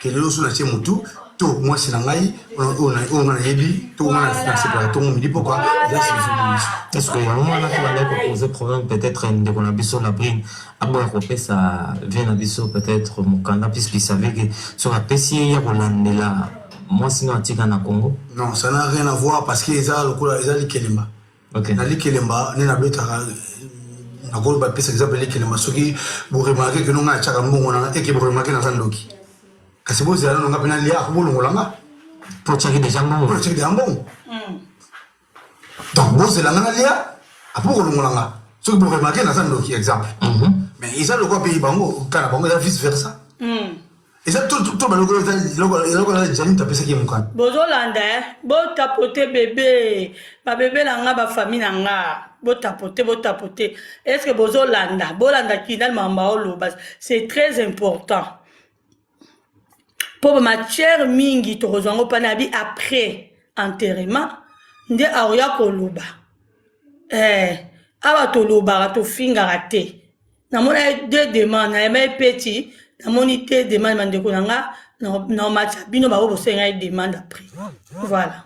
S1: ke lelo so natie motu to mwasi na ngai oyo nga nayebi to nga nasepelaka ntongo midi pokwa, eza Sylvie Moliso.
S2: Est ce que yango wana to bandaki kopose problème? Peut-être ndeko na biso Labrine aboya kopesa vie na biso peut-être mokanda, puisque savait que soki apesi ye, ya kolandela mwasi no atika na Congo.
S1: Non, ça n'a rien à voir, parce que eza lokola eza likelemba. Na likelemba nde nabetaka, nakoloba bapesa exemple likelemba. Soki boremarke ke no ngai natiaka mbongo nanga, eke boremarke naza ndoki, kasi bozela nano nga mpe nalia, bolongola nga.
S2: Po otiaki déjà mbongo.
S1: Po otiaki déjà mbongo. Donc bozela nga nalia, apo kolongola nga. Soki boremarquer, naza ndoki, exemple, mais eza lokola mpe bango kaka na bango, eza vice versa. Eza to baloko, eloko Jani apesaki ye mokanda.
S3: Bozolanda, eh? Botapote bebe, babebe na nga, bafamille na nga, botapote, botapote. Est ce que bozolanda? Bolanda Kinal, mamba oloba, c'est très important mpo bamatière mingi tokozwa yango mpana abi après enterrement nde akoya koloba. Awa tolobaka, tofingaka te. Namoni ye deux demande, nayeba ye peti, namoni te demande. Bandeko na nga, naomatisa bino bango bosenga ye demande après, voilà.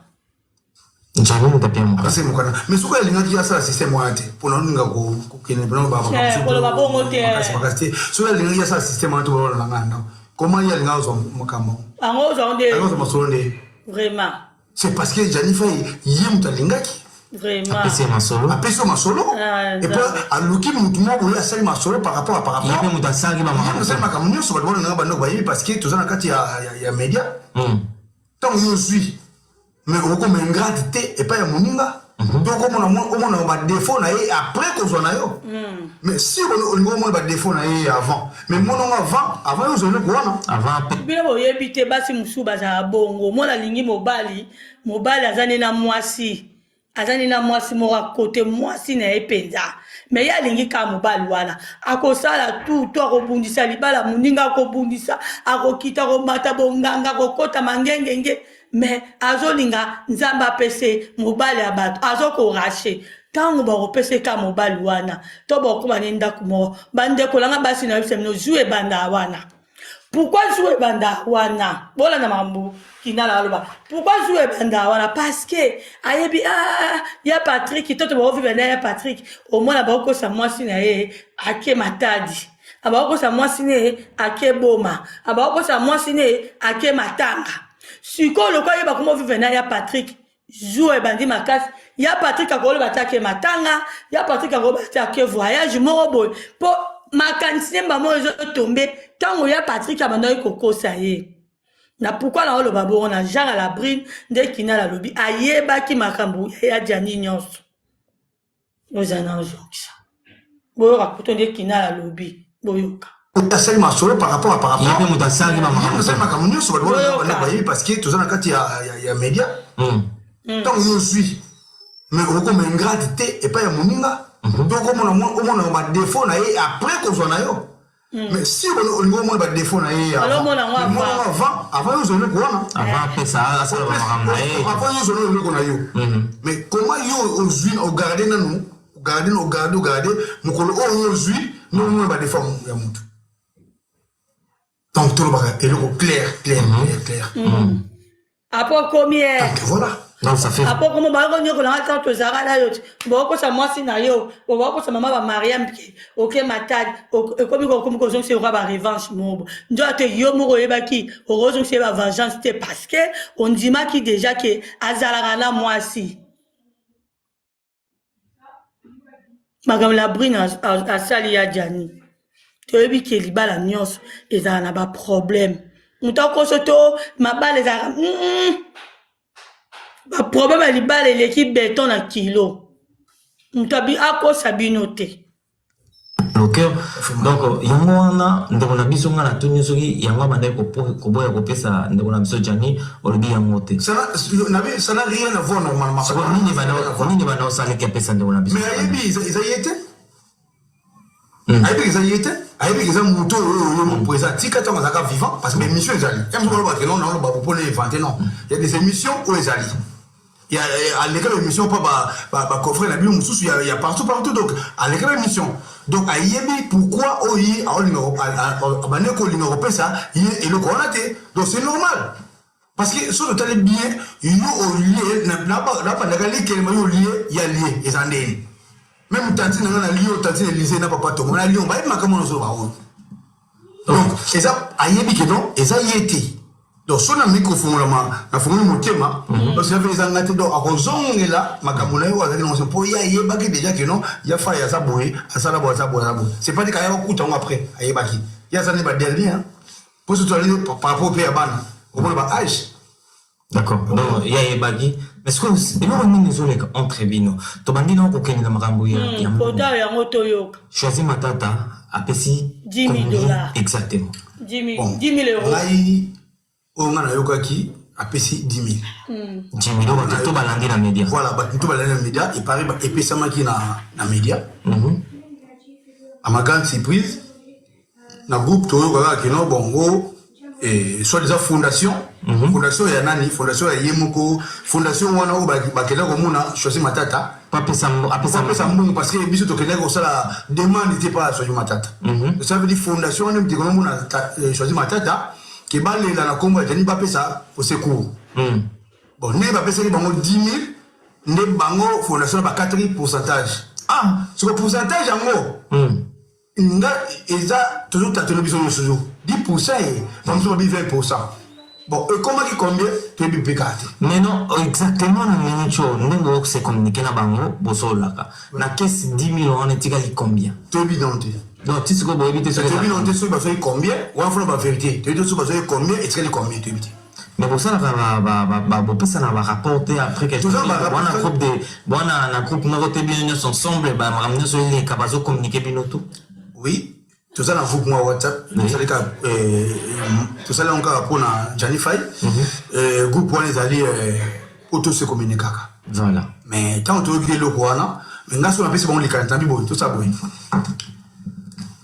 S2: Jani moto apia mokanda.
S1: Apesaki mokanda, mais soki alingaki asala système wana te, mpona olinga kokende
S3: Koloba bongo te.
S1: Makasi te. Soki alingaki asala système wana te, balona nga ndako, comment ye alingaki azwa makambo?
S3: Yango ozwa nde.
S1: Alingi azwa masolo nde.
S3: Vraiment.
S1: C'est parce que Jani Fai, ye moto alingaki.
S3: Vraiment.
S2: Apesi ye masolo.
S1: Apesi yo masolo.
S3: Ah,
S1: et puis aluki motu moko boye, asali masolo par rapport à par
S2: Ye
S1: rapport
S2: mpe moto asalaki
S1: Ye moto
S2: bamakambo.
S1: asali makambo nyonso. Bato balingaka bandako, bayebi, parce que toza na kati ya média. Ntango yo ozwi, mais okokoma ingrate te epai ya moninga to okomona omona badéfaut na ye après kozwa na yo. Mais si olingi omona badéfaut na ye avant, mais monongo avant yo ozwa eloko wana.
S2: Avant mpe.
S3: Bino boyebi te, basi mosusu bazala bongo. Mwana alingi mobali, mobali aza nde na mwasi, aza nde na mwasi moko akote, mwasi na ye mpenza, mais ye alingi kaka mobali wana. Akosala tu to akobundisa libala moninga, akobundisa, akokita, komata bonganga, akokota mangengenge, mais azolinga Nzambe apese mobali ya bato. Azokorache ntango bakopesa ka mobali wana to bakokóma ne ndako moko. Bandeko nanga basi, na yebisa bino, zu ebanda wana. Pourquoi zu ebanda wana? Bolanda makambo Kinala aloba. Pourquoi zu ebanda wana? Parce que ayebi, ah, ya Patrik toto bakovivre na ya Patrik. Omona bakokosa mwasi na ye ake Matadi, abakokosa mwasi na ye ake Boma, abakokosa mwasi na ye ake matanga. Sikoyo lokola ye bakoma ovivre na ya Patrik, jour ebandi makasi. Ya Patrik akoloba te ake matanga, ya Patrik akoloba te ake voyage moko boye, mpo makanisi nde mbamo ezotombe ntango ya Patrik abandaki kokosa ye. Na pourquoi na oloba bongo na genre la Brine nde Kinal alobi ayebaki makambo ya Jani nyonso. Ozala na ozongisa, boyoka kuto nde Kinal alobi, boyoka.
S1: Asali masolo par rapport à par rapport
S2: Ye mpe moto asalaki
S1: Ye moto asali
S2: bamakambo.
S1: makambo nyonso. Bato
S3: Boyoka.
S1: balingaka bayebi, parce que toza na kati ya média. Ntango yo ozwi, mais okokoma ingrate te epai ya moninga to okomona omona badéfaut na ye après kozwa na yo. Mais si olingi omona badéfaut na ye
S3: Alo omona yango avant.
S1: monango avant yo ozwa eloko wana.
S2: Avant apesa, asala bamakambo na ye.
S1: Avant yo ozwa eloko na yo. Mais comment yo ozwi, ogarde nanu, ogarde, ogarde, ogarde, mokolo oyo yo ozwi nde omona badéfaut ya motu? Donc tolobaka eloko clair, clair, clair, clair.
S3: Apo komi ye.
S1: Donc voilà.
S2: Donc ça fait
S3: Apo komo bayoko nyokolanga ntango tozalaka na yo te. Bokokosa mwasi na yo, bokokosa mama bamariam ke oke Matadi, ekomi kokomi kozongisa yoka barevanche moko nzo te. Yo moko oyebaki okozongisa ye bavengeance te, parce que ondimaki déjà ke azalaka na mwasi. Makambo la Brine asali ya Jani, toyebi ke libala nyonso ezala na baproblème. Moto akoso to mabala ezalaka baproblème ya libala eleki beton na kilo. Moto akosa bino te.
S2: Le cœur. Donc yango wana, ndeko na biso, nga natuni soki yango abandaki koboya kopesa ndeko na biso Jani, olobi yango te.
S1: Ça n'a ça n'a rien à voir normalement.
S2: Siko nini banda osalaki apesa ndeko na biso?
S1: Mais ayebi eza ye te. Ayebi eza ye te, ayebi eza moto oyo oyo mo eza tika ntango azalaka vivant, parce que émission ezali mosuku oloba ke non, naoloba mpona inventer. Non, il y a des émissions oyo ezali aleka baémission mpo bacoffret na bino mosusu ya partout partout. Donc aleka baémission, donc ayebi pourquoi oyo ye aolinga, abandi kolinga kopesa ye eloko wana te. Donc c'est normal, parce que soki totali bien, yo olie nabandaka likelema, yo olie ya lie eza ndeni. Même tantine na nga na Lyon, tantine Élysée na papa Tongo na Lyon, bayebi makambo nyonso baoyo. Donc eza ayebi ke non, eza ye te. Donc so na mikofungolama, nafungoli motema, donc eza eza nga te. Donc akozongela makambo na ye oyo azalaki nango, mpo ye ayebaki déjà ke non, ya Fai aza boye, asala boye, aza boye, aza boye. C'est pas dit kaya bakuta yango après. Ayebaki ye aza nde badernier, mpo so tozali par rapport mpe ya bana, omona ba âge.
S2: D'accord, donc ye ayebaki. Mais sikoyo eloko nini ezoleka entre bino? Tobandi nao kokende na makambo ya mbongo.
S3: Kota yango toyoka.
S2: Choisi Matata apesi
S3: 10 000
S2: combien
S3: dollars.
S2: Exactement?
S3: 10 000,
S1: Bon,
S3: 10 000 euros.
S1: Ngai oyo ngai nayokaki, apesi 10 000.
S2: 10 000, bato to balandi na média.
S1: Voilà, bato to balandi na média, epare epesamaki na média. À ma grande surprise, na groupe toyoka kaka keno bongo soit déjà fondation ya nani, fondation ya ye moko, fondation wana oyo bakendaki komona Choisi Matata.
S2: Apesa apesa.
S1: Apesa mbongo, parce que biso tokendaki kosala demande te pa Choisi Matata. Ça veut dire fondation wana muteko nomona Choisi Matata ke balela na nkombo ya Jani, bapesa au secours. Bon, ndenge bapesaki bango 10 000, nde bango fondation bakataki pourcentage.
S2: Ah.
S1: Soko pourcentage yango nga eza tozotatone biso nyonso zo 10 % ye bamosusu babi 20 %. Bon, ekomaki combien, toyebi mpe kaka te.
S2: Mais non, exactement, na minute oyo, ndenge okose communiquer na bango, bosololaka na caisse, 10 000 wana etikali combien?
S1: Toyebi nano te.
S2: Donc ti sikoyo boyebi te soki
S1: Toyebi nano te soki bazwaki combien wana. Fona bavérité, toyebi te soki bazwaki combien, etikali combien, toyebi te.
S2: Mais bosalaka, bopesana barapport te après quelque
S1: Toza barapport
S2: wana
S1: te.
S2: Groupe de wana, na groupe moko te, bino nyonso ensemble, bamakambo nyonso eleka, bazocommuniquer bino tout?
S1: Oui, toza na groupe mwa WhatsApp. Tosali kaka, tosali yango kaka mpona Jani Fai. Groupe wana ezali po tose communiquaka. Mais ntango toyoki eloko wana, mais nga so napesi bango likanisi na biboye, tosala boye: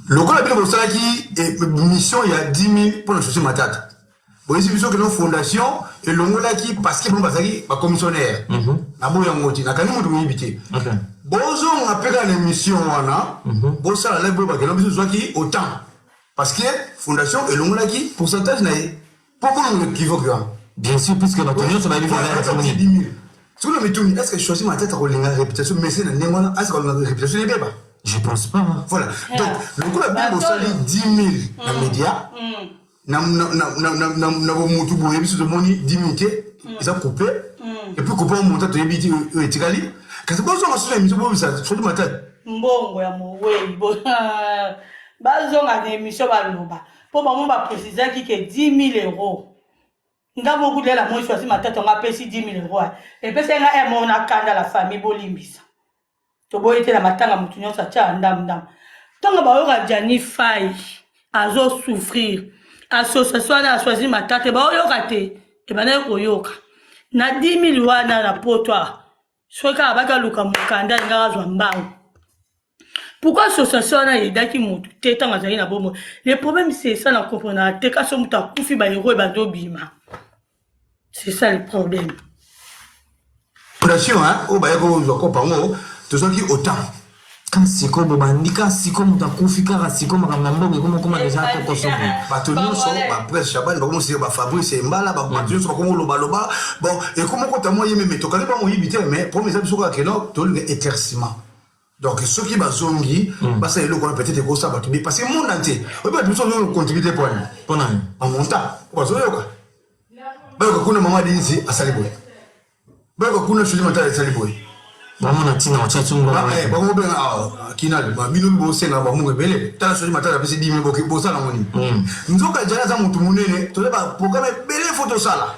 S1: lokola bino bosalaki mission ya 10 000 mpona Sosi Matata, boyesi biso keno fondation elongolaki, parce que bango bazalaki bacommissionnaire na boyo yango te, nakangi moto moyibi te. Bozonga mpe kaka na émission wana, bosala live boyo, bakenda biso zwaki autant parce que fondation elongolaki pourcentage na ye, mpo bolongola équivoque wana.
S2: Bien sûr, puisque bato nyonso bayebi valeur ya 10 000.
S1: Soki na mituni, est ce que Choisi Matata kolinga réputation mese na ndenge wana? Est ce que kolinga réputation ebeba?
S2: Je pense pas, hein.
S1: Voilà, donc lokola bino bosali 10 000 na média na bomutu boye, biso tomoni 10 000 te, eza coupé, et puis coupé omonta, toyebi te oyo etikali. Kasi bozonga so na émission, bobisa Choisi Matata.
S3: Mbongo ya mowei, bazonga na émission, baloba mpo bango baprécisaki ke 10 000 euros. Nga moko lela moi Choisi Matata ngo apesi 10 000 euros, epesi nga e moko na kanda. La famille, bolimbisa, toboyi te na matanga motu nyonso atia ndambu-ndambu. Ntongo bayoka Jani Fai azosouffrir, association wana achoisi Matata, baoyoka te, ebandaki koyoka na 10 000 wana na poto awa. Soki kaka bakaluka mokanda, alingaka azwa mbango. Pourquoi association wana eyedaki motu te ntango azali na bomoi? Le problème, c'est ça, na comprendre te. Kasi moto akufi, bahéros ebandi obima, c'est ça le problème.
S1: Fondation oyo bayaki kozwa kopa yango, tozwaki autant.
S2: Ka sikoyo bobandi, ka sikoyo moto akufi, kaka sikoyo makambo ya mbongo ekomokoma deja kokoso boye.
S1: Bato nyonso, bapresse Chabani bakomosika, bafabrice Embala, bato nyonso bakomolobaloba. Bon, ekomokota mwa ye meme, tokali bango yibi te, mais problème eza biso kaka keno tolinga éclaircissement. Donc soki bazongi, basala eloko wana, peut-être ekosala bato bien, parce que monde entier oyebi, bato biso ozocontribue te poani.
S2: Mpona nini?
S1: Bamonta bazoyoka, bayoka kuna mama Denisi asali boye, bayoka kuna Choisi Matala asali boye.
S2: Bamona ntina otya ti mbongo.
S1: Bakobenga kinal bino bosenga bamungu ebele. Tala, Choisi Matala apesi 10 000, bosala yango nini? Nzoka Jani aza motu monene, toza baprogramme ebele, fo tosala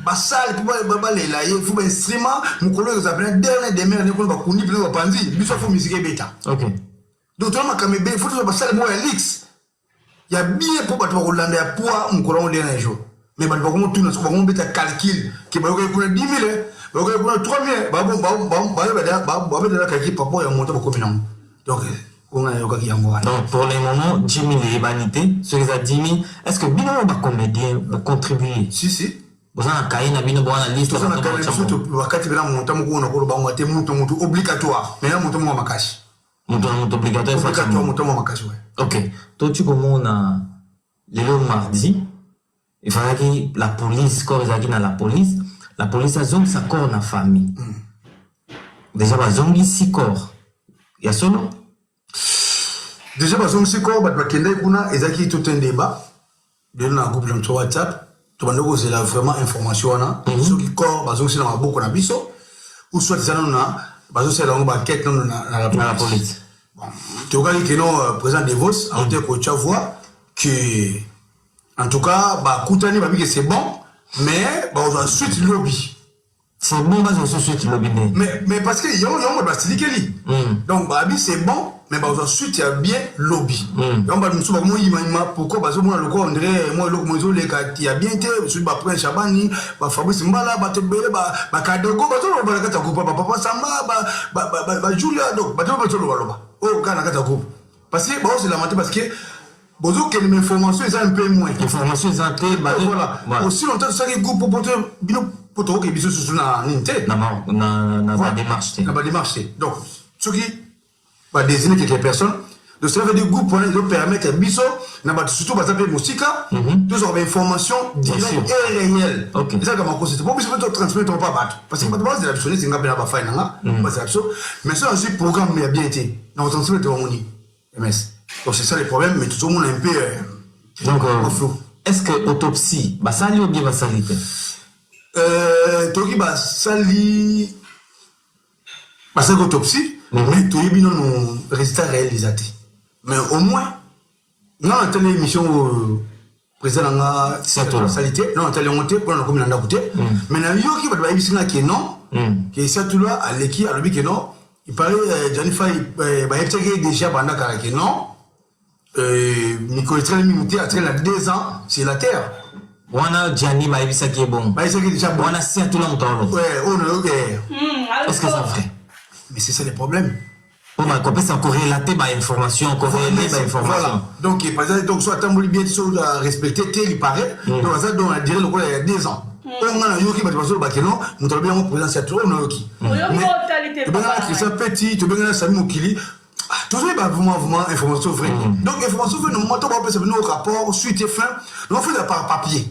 S1: basale mpo balela ye, fo bainstrument. Mokolo oyo eza pena dernier demeure nde kuna bakundi mpena bapanzi biso, fo musique ebeta. Donc toza makambo ebele, fo tozwa basale moko ya luxe ya bien mpo bato bakolanda ya poids mokolo yango dernier jour. Mais bato bakomotuna, soki bakomobeta calcul ke bayokaki kuna 10 000, bayokaki kuna 3 000, babetela calcul par rapport ya montant bakomi nango. Donc onga nayokaki yango wana.
S2: Donc pour le moment 10 000 eyebani te soki eza 10 000. Est ce que bino oyo bacomédien bocontribue?
S1: Si, si.
S2: Boza na kaye na bino, boza na liste?
S1: Toza na kaye na biso, bakati mpena montant moko oyo nakoloba ngo te, moto motu obligatoire, mais na montant moko ya makasi.
S2: Moto na moto obligatoire.
S1: Obligatoire, montant moko ya makasi, ouais.
S2: Ok, toti komona lelo mardi efalaki la police, corps ezalaki na la police, la police azongisa corps na famille. Déjà bazongisi corps ya solo?
S1: Déjà bazongisi corps. Bato bakendaki kuna, ezalaki tout un débat lelo na groupe na biso WhatsApp. Tobandi kozela vraiment information wana, soki corps bazongisi na maboko na biso ou soit eza nano na bazosala yango baenquête nano na
S2: la police.
S1: Bon, tokaki keno président Devos aote kotya voix que en tout cas bakutani, babiki c'est bon, mais bakozwa suite lobi.
S2: C'est bon, bazwa so suite lobi nde.
S1: Mais parce que yango basilikeli. Donc babi c'est bon, mais bazwa suite ya bien lobi. Yango bato mosusu bakomoyimayima pourquoi bazomona lokola on dirait mwa eloko mo ezoleka ya bien te. Soki baprince Shabani, bafabrice Mbala, bato ebele, bakadogo bazoloba na kati ya groupe, bapapa Samba, bajulia, donc bato bazolobaloba oyo kaka na kati ya groupe parce que baoselama te, parce que bozokende ma information eza un peu moins.
S2: Information eza te.
S1: Voilà, aussi longtemps tosalaki groupe po te bino po tokoke biso susu na nini te.
S2: Na badémarche te.
S1: Na badémarche te. Donc soki badésigne quelques personnes, donc cela veut dire groupe wana ezopermettre biso na bato surtout baza mpe mosika tozwaka bainformation direct et réelle. Ezalaka makosi te po biso mpe totransmettre mpa bato, parce que bato bazela biso neti nga mpe na bafai na nga bazela biso, mais so nazwi programme ya bien te, na kotransmettre bango nini ms? Donc c'est ça le problème, mais tozomona un peu
S2: Donc
S1: flou.
S2: Est ce que autopsie basali ou bien basali te?
S1: Toyoki basali autopsie, mais toyebi nano résultat réel eza te. Mais au moins nga natali émission oyo président na nga asali te, non, natali yango te mpona nakomi na ndako te, mais nayoki bato bayebisi nga ke non, ke Siatula aleki alobi ke non, il paraît Gianni Fay bayebisaki ye déjà banda kala ke non, mikolo etikali mingi te, atikali na 2 ans sur la terre.
S2: Wana Gianni bayebisaki ye bongo?
S1: Bayebisaki déjà bon.
S2: Wana Siatula moto aloba?
S1: Oyo nayoki.
S2: Est ce que c'est vrai?
S1: Mais c'est ça le problème.
S2: Mpona kopesa korelate bainformation, korele bainformation.
S1: Voilà, donc par exemple, donc so atamboli bien, so respecté te, il paraît, donc aza donc na dirait lokola ya 2 ans. Oyo nga nayoki bato bazoloba ke non, moto alobi yango présidence ya oyo nayoki. Tobengana Christian Petit, tobengana Sami Mokili, tozoyeba vraiment vraiment information vraie. Donc information vraie, normalement to bapesa bino rapport suite et fin, donc faut par papier.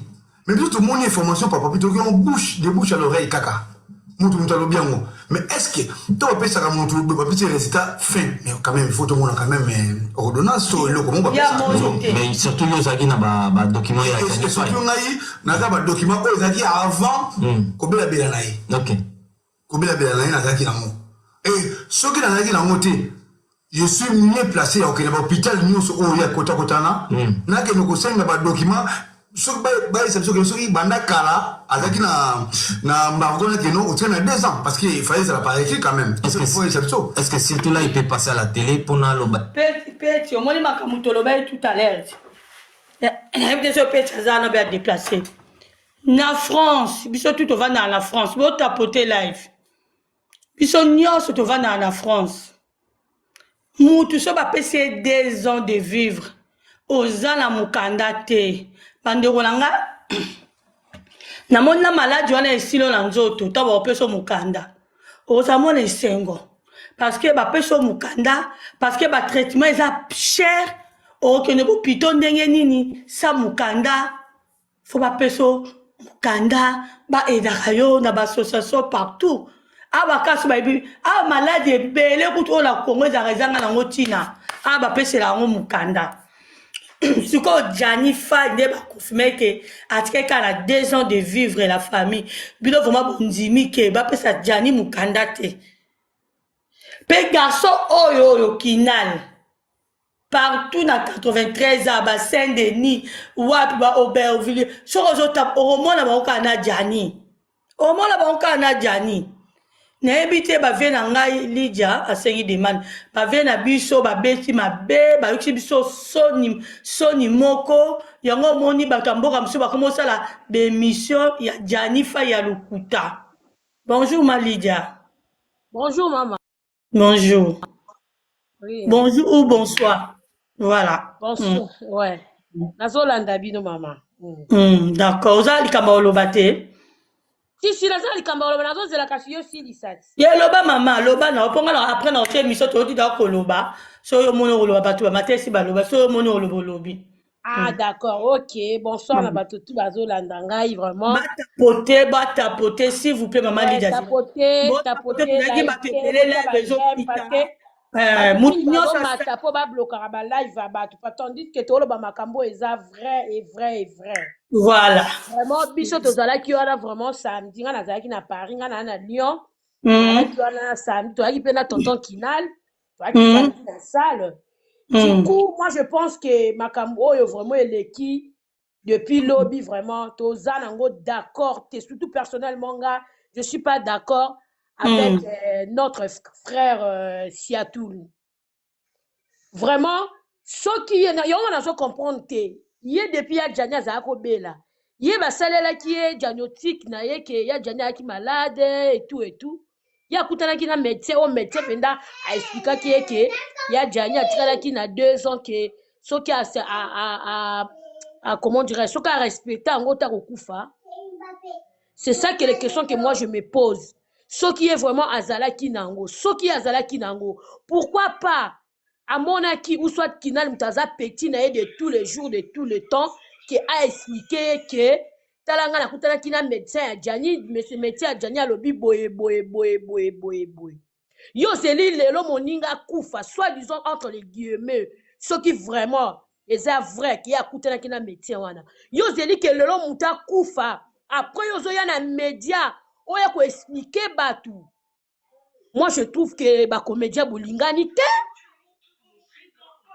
S1: Mais biso tomoni information par papier, toki en bouche, de bouche à l'oreille kaka, moto alobi yango. Mais est ce que to bapesaka moto, bapesi résultat fin, mais quand même il faut tomona quand même ordonnance to eloko moko bapesaka.
S2: Mais surtout yo ozalaki na badocument ya
S1: Surtout ngai naza badocument oyo ezalaki avant kobelabela na ye. Kobelabela na ye, nazalaki nango. Et soki nazalaki nango te, je suis mieux placé ya kokende bahôpital nyonso oyo ya kotakotana, nakende kosenga badocument. Soki bayesa biso soki banda kala azalaki na embargo, nakende otika na 2 ans, parce que il fallait ezala par écrit quand même.
S2: Est-ce
S1: que biso
S2: Est-ce que surtout là il peut passer à la télé mpona aloba?
S3: Peti, omoni makambo toloba ye tout à l'heure, nayebi te so Peti aza wana mpe adéplace na France. Biso tu tovandaka na France, botapote live, biso nyonso tovandaka na France. Mutu so bapesi ye 2 ans de vivre, oza na mokanda te. Bandeko na nga, namoni na maladi wana esili na nzoto, ntango bakopesa mokanda, okozala mona esengo parce que bapesi yo mokanda, parce que batraitement eza cher. Okokende bopito ndenge nini sa mokanda? Fo bapesa yo mokanda, baaidaka yo na baassociation partout. Awa kasi bayebi awa maladi ebele kutu oyo na Kongo ezalaka ezanga nango ntina, awa bapesela yango mokanda. Sikoyo Gianni Fay nde baconfirme ke atikaki kaka na 2 ans de vivre. La famille, bino vraiment bondimi ke bapesa Gianni mokanda te? Mpe garçon oyo Kinal, partout na 93 a ba Saint Denis, wapi, ba Aubervilliers, soki ozotapa okomona bango kaka na Gianni, omona bango kaka na Gianni. Nayebi te, bavie na ngai Lydia asengi demande, bavie na biso babeti mabe, bayokisi biso soni, soni moko. Yango omoni bato ya mboka mosusu bakomi osala bémission ya Gianni Fay ya lokuta. Bonjour ma Lydia.
S5: Bonjour maman.
S3: Bonjour.
S5: Oui.
S3: Bonjour ou bonsoir, voilà.
S5: Bonsoir. Ouais. Nazolanda bino mama.
S3: D'accord, oza likambo oloba te?
S5: Si si, naza likambo oloba, nazozela kasi yo silisa ti.
S3: Ye loba mama, loba na mpo nga après na otie émission toyoti da koloba. So oyo omoni okoloba, bato bamatesi baloba, so oyo omoni oloba, olobi.
S5: Ah d'accord, OK. Bonsoir na bato tu bazolanda ngai vraiment.
S3: Batapote, batapote s'il vous plaît, mama.
S5: Ouais,
S3: Lydia.
S5: Tapote, tapote,
S3: Tozalaki bato ebele, live ezokita. Mutu nyonso
S5: bazomata mpo bablokaka balive ya bato, tandis que toloba makambo eza vrai et vrai et vrai.
S3: Voilà.
S5: Vraiment, biso tozalaki wana vraiment samedi, nga nazalaki na Paris, nga naa na Lyon. Tozalaki wana samedi, tozalaki mpe na tonton Kinal, tozalaki samedi na salle. Du coup, moi je pense que makambo oyo vraiment eleki depuis lobi, vraiment toza nango d'accord te. Surtout personnellement nga, Je suis pas d'accord avec notre frère Siatoul. Vraiment, soki ye yango nazo comprendre te. Ye depuis ya Gianni azalaki kobela, ye basalelaki ye diagnostic na ye ke ya Gianni ayaki malade et tout et tout. Ye akutanaki na médecin, oyo médecin mpenza aexplikaki ye ke ya Gianni atikalaki na 2 ans, ke soki a, comment dirais, soki arespecte yango ta kokufa. C'est ça que les questions que moi je me pose. Soki ye vraiment azalaki nango, soki ye azalaki nango, pourquoi pas amonaki ou soit Kinal, moto aza petit na ye de tous les jours, de tout le temps, ke aexplike ye ke tala, ngai nakutanaki na médecin ya Gianni, monsieur médecin ya Gianni alobi boye boye boye boye boye boye. Yo ozeli lelo moninga akufa, soit disant, entre les guillemets, soki vraiment eza vrai ke ye akutanaki na médecin wana, yo ozeli ke lelo moto akufa, après yo ozoya na média oyo koexplike bato. Moi je trouve que bacomédien bolingani te,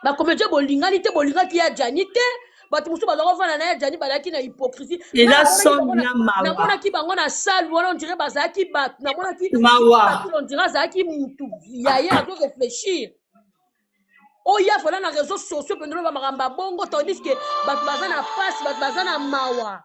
S5: bacomédien bolingani te, bolingaki ya Gianni te. Bato mosusu bazala kovanda na ya Gianni, bazalaki na hypocrisie.
S3: Eza soni na mawa.
S5: Namonaki bango na salle wana, on dirait bazalaki bato, namonaki
S3: Mawa.
S5: on dirait azalaki mutu ya ye azo réfléchir. Oya fona na réseaux sociaux mpenza oloba makambo ya bongo, tandis que bato baza na pasi, bato baza na mawa,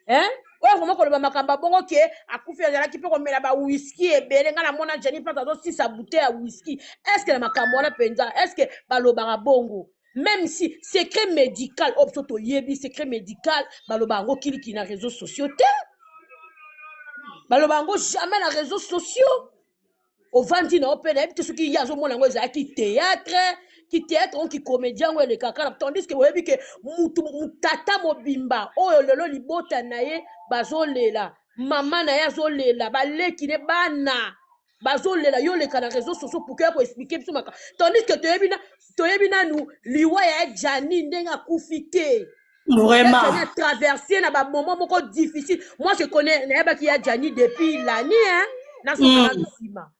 S5: hein? Oyo vraiment koloba makambo ya bongo ke akufi, azalaki mpe komela bawiski ebele. Ngai namona Gianni Plante azosisa bouteille ya whisky. Est ce que na makambo wana mpenza, est ce que balobaka bongo? Même si secret médical oyo biso toyebi, secret médical baloba yango kiliki na réseaux sociaux te, baloba yango jamais na réseaux sociaux. Ovandi na yo mpe, nayebi te soki ye azomona yango ezalaki théâtre, ki théâtre ngo, ki comédien yango elekaka na, tandis que boyebi ke mutu tata mobimba oyo lelo libota na ye bazolela, mama na ye azolela, baleki ne, bana bazolela, yo oleka na réseaux sociaux pour ya koexplike biso maka, tandis que toyebi na toyebi nanu liwa ya Gianni ndenge akufi te.
S3: Vraiment.
S5: Gianni a traversé na bamoment moko difficile. Moi je connais, nayebaki ya Gianni depuis lani, hein, nasoka na nsima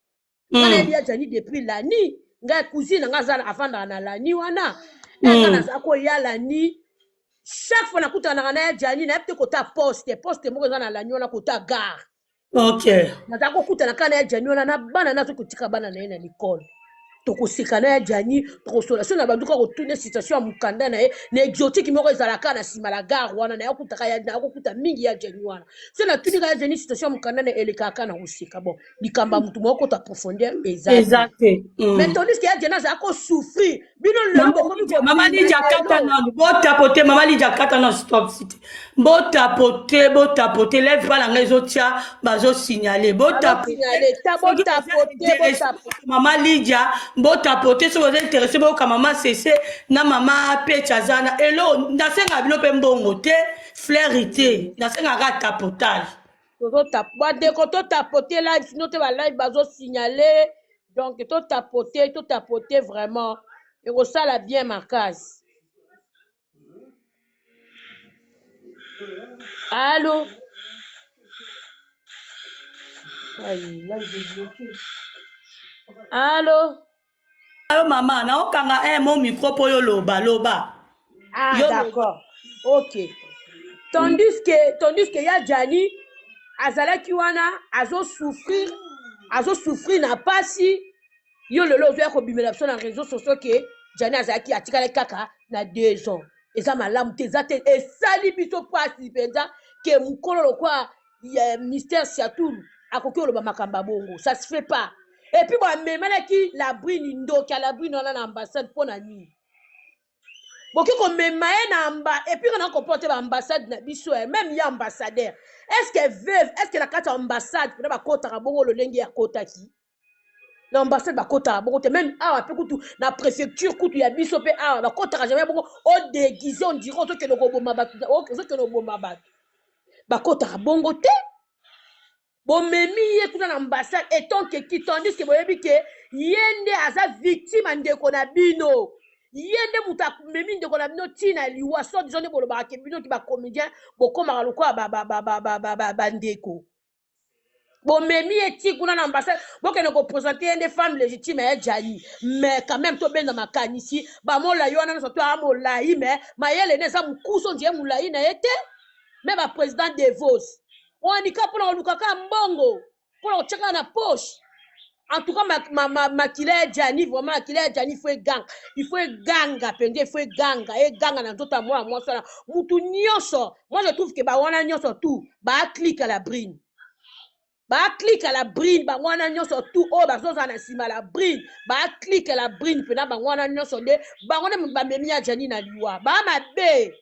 S5: nga nayebi ya Gianni depuis lani. Ngai cousine na nga aza, avandaka na lani wana. Nga naza koya lani, chaque fois nakutanaka na ya Gianni, nayebi te kota poste moko eza na lani wana, kota gare. Naza kokutana kaka na ya Gianni wana na bana, nazo kotika bana na ye na l'école, tokoseka na ya Gianni, tokosola so na banduka, kotuna situation ya mokanda na ye na exotique moko ezalaka na nsima la gare wana. Naye kokuta mingi ya Gianni wana. So natuni kaka ya Gianni situation ya mokanda na elekaka na koseka. Bon, likambo ya motu moko kota profondeur eza.
S3: Eza te.
S5: Mais tandis que ya Gianni azala kosouffrir, bino lelo bokomi
S3: Mama Lidia, kata nanu, botapote. Mama Lidia, kata nanu, stop site. Botapote, botapote, lève pa na ngai ezotia, bazosignale.
S5: Botapote.
S3: Mama Lidia, botapote. Soki boza intéressé, boyoka mama Sese na mama Peche aza na elo. Nasengaka bino mpe mbongo te, fleur te, nasengaka tapotage.
S5: Bandeko, totapote live, sinon te balive bazosignale. Donc totapote, totapote vraiment, ekosala bien makasi. Allo. Aïe, là, j'ai bloqué. Allo.
S3: Ayo mama, naokanga mo micro mpo yo loba, loba.
S5: Ah, d'accord. Ok. Tandis que ya Gianni azalaki wana azosouffrir, azosouffrir na pasi, yo lelo ozoya kobimela biso na réseaux sociaux ke Gianni azalaki, atikalaki kaka na 2 ans. Eza malamu te, eza te, esali biso mpasi mpenza ke mokolo lokwa ya Mystère Siatulu akoki oloba makambo ya bongo. Ça se fait pas. Et puis bamemelaki Labrine, ndoki ya Labrine wana, na ambassade mpo na nini? Boki komema ye na amba. Et puis kana komporte baambassade na biso, même ye ambassadeur, est ce que veuve, est ce que na kati ya ambassade mpena bakotaka bongo lolenge akotaki na ambassade? Bakotaka bongo te. Même awa mpe kutu na préfecture kutu ya biso mpe awa bakotaka jamais bongo, odéguise, on dirait ozokende koboma bato, ozokende koboma bato. Bakotaka bongo te. Bomemi ye kuna na ambassade etant que qui, tandis que boyebi ke ye nde aza victime ya ndeko na bino, ye nde moto amemi ndeko na bino ntina liwa. So disons nde bolobaka ke bino ki bacomédien bokomaka lokola bandeko. Bomemi ye ti kuna na ambassade, bokende koprésente ye nde femme légitime ya Gianni. Mais quand même tobenda makanisi, bamolai wana nyonso to aya molai, mais mayele ne eza mokuso, ndie molai na ye te. Me baprésident Devos. Oanika mpona koluka kaka mbongo, mpona kotia kaka na poche. En tout cas, makila ya Gianni, vraiment makila ya Gianni, il faut eganga, il faut eganga mpenza, il faut eganga, eganga na nzoto ya mwana mwasi wana. Mutu nyonso, moi je trouve que bawana nyonso tout baaklika la brine, baaklika la brine, bango wana nyonso tout oyo bazozala na nsima la brine, baaklika la brine mpena bango wana nyonso nde bango nde bamemi ya Gianni na liwa, baa mabe.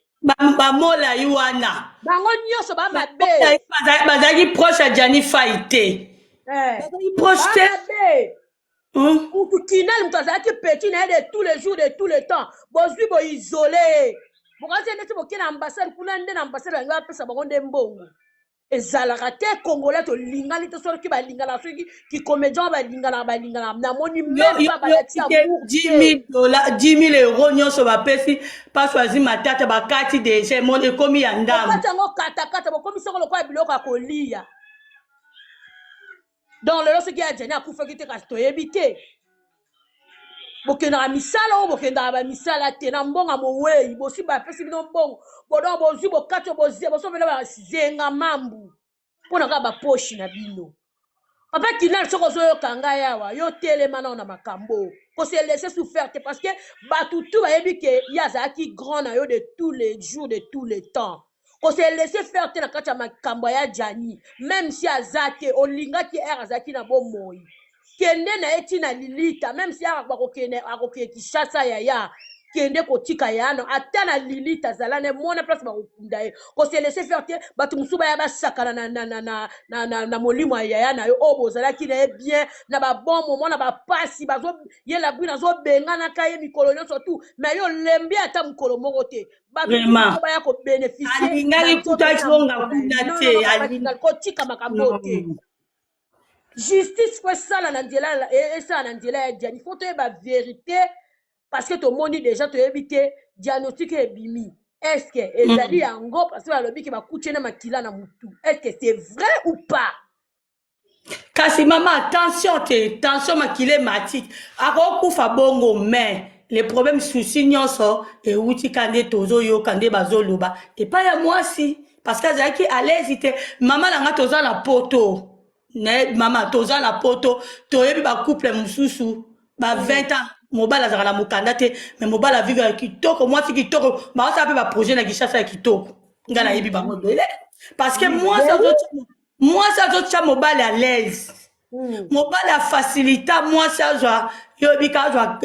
S3: Bamolai wana
S5: bango nyonso ba mabe,
S3: bazalaki proche ya Gianni Fai te, bazalaki proche te.
S5: Mabe. Mutu kinal, mutu azalaki petit na ye de tous les jours, de tous les temps. Bozwi, boisole, bokasi neti boke na ambassade kuna, nde na ambassade balingi bapesa bango nde mbongo. Ezalaka te. Congolais tolingani te. Soki balingana, soki kicomédien balingana, balingana. Namoni même pas balati amour.
S3: 10 000 dollars, 10 000 euros nyonso bapesi mpaso azwi matata, bakati déjà, ekomi ya ndambo.
S5: Okati yango katakata, bokomi soko lokola biloko ya kolia. Donc lelo soki ya Gianni akufaki te, kasi toyebi te. Bokendaka misala oyo, bokendaka bamisala te na mbongo ya mowei. Bosi bapesi bino mbongo, bodon bozwi, bokati, bosomela bazenga mambu mpo na kaka bapoche na bino. Papa Kinal, soki ozoyoka ngai awa, yo telema nao na makambo, kose laisser souffrir te, parce que bato tu bayebi ke ye azalaki grand na yo de tous les jours, de tous les temps. Kose laisser faire te na kati ya makambo ya Gianni. Même si aza te, olingaki ere azalaki na bomoi, kende na ye ntina lilita. Même si akokende, akokende Kinshasa, yaya, kende kotika yano ata na lilita, azala na mona place bakokunda ye. Kose laisser faire te. Bato mosusu baya basakana na molimo ya yaya na yo oyo bozalaki na ye bien na babon moment, na bapasi. Ye la brune azobenganaka ye mikolo nyonso tu, mais yo olembi ata mokolo moko te. Bato baya kobénéficie.
S3: Alingaki kuta azonga kuna te.
S5: Kotika makambo te. Justice faut esala na nzela, esala na nzela ya Gianni. Faut toyeba vérité, parce que tomoni déjà, toyebi te diagnostic ebimi, est ce que ezali yango? Parce que balobi ke bakuti na makila na mutu. Est ce que c'est vrai ou pas?
S3: Kasi mama, attention te, tension, makila emati, akokufa bongo. Mais le problème, souci nyonso ewuti ka nde tozoyoka nde bazoloba epai ya mwasi, parce que azalaki à l'aise te. Mama na nga, toza na poto ne, mama, toza na poto, toyebi bacouple mosusu ba 20 ans, mobali azalaka na mokanda te, mais mobali avivre ya kitoko, mwasi kitoko, baosala mpe baprojet na Kinshasa ya kitoko. Ngai nayebi bango ebele, parce que mwasi azotya mobali à l'aise, mobali afacilita mwasi azwa, yoyebi ka azwa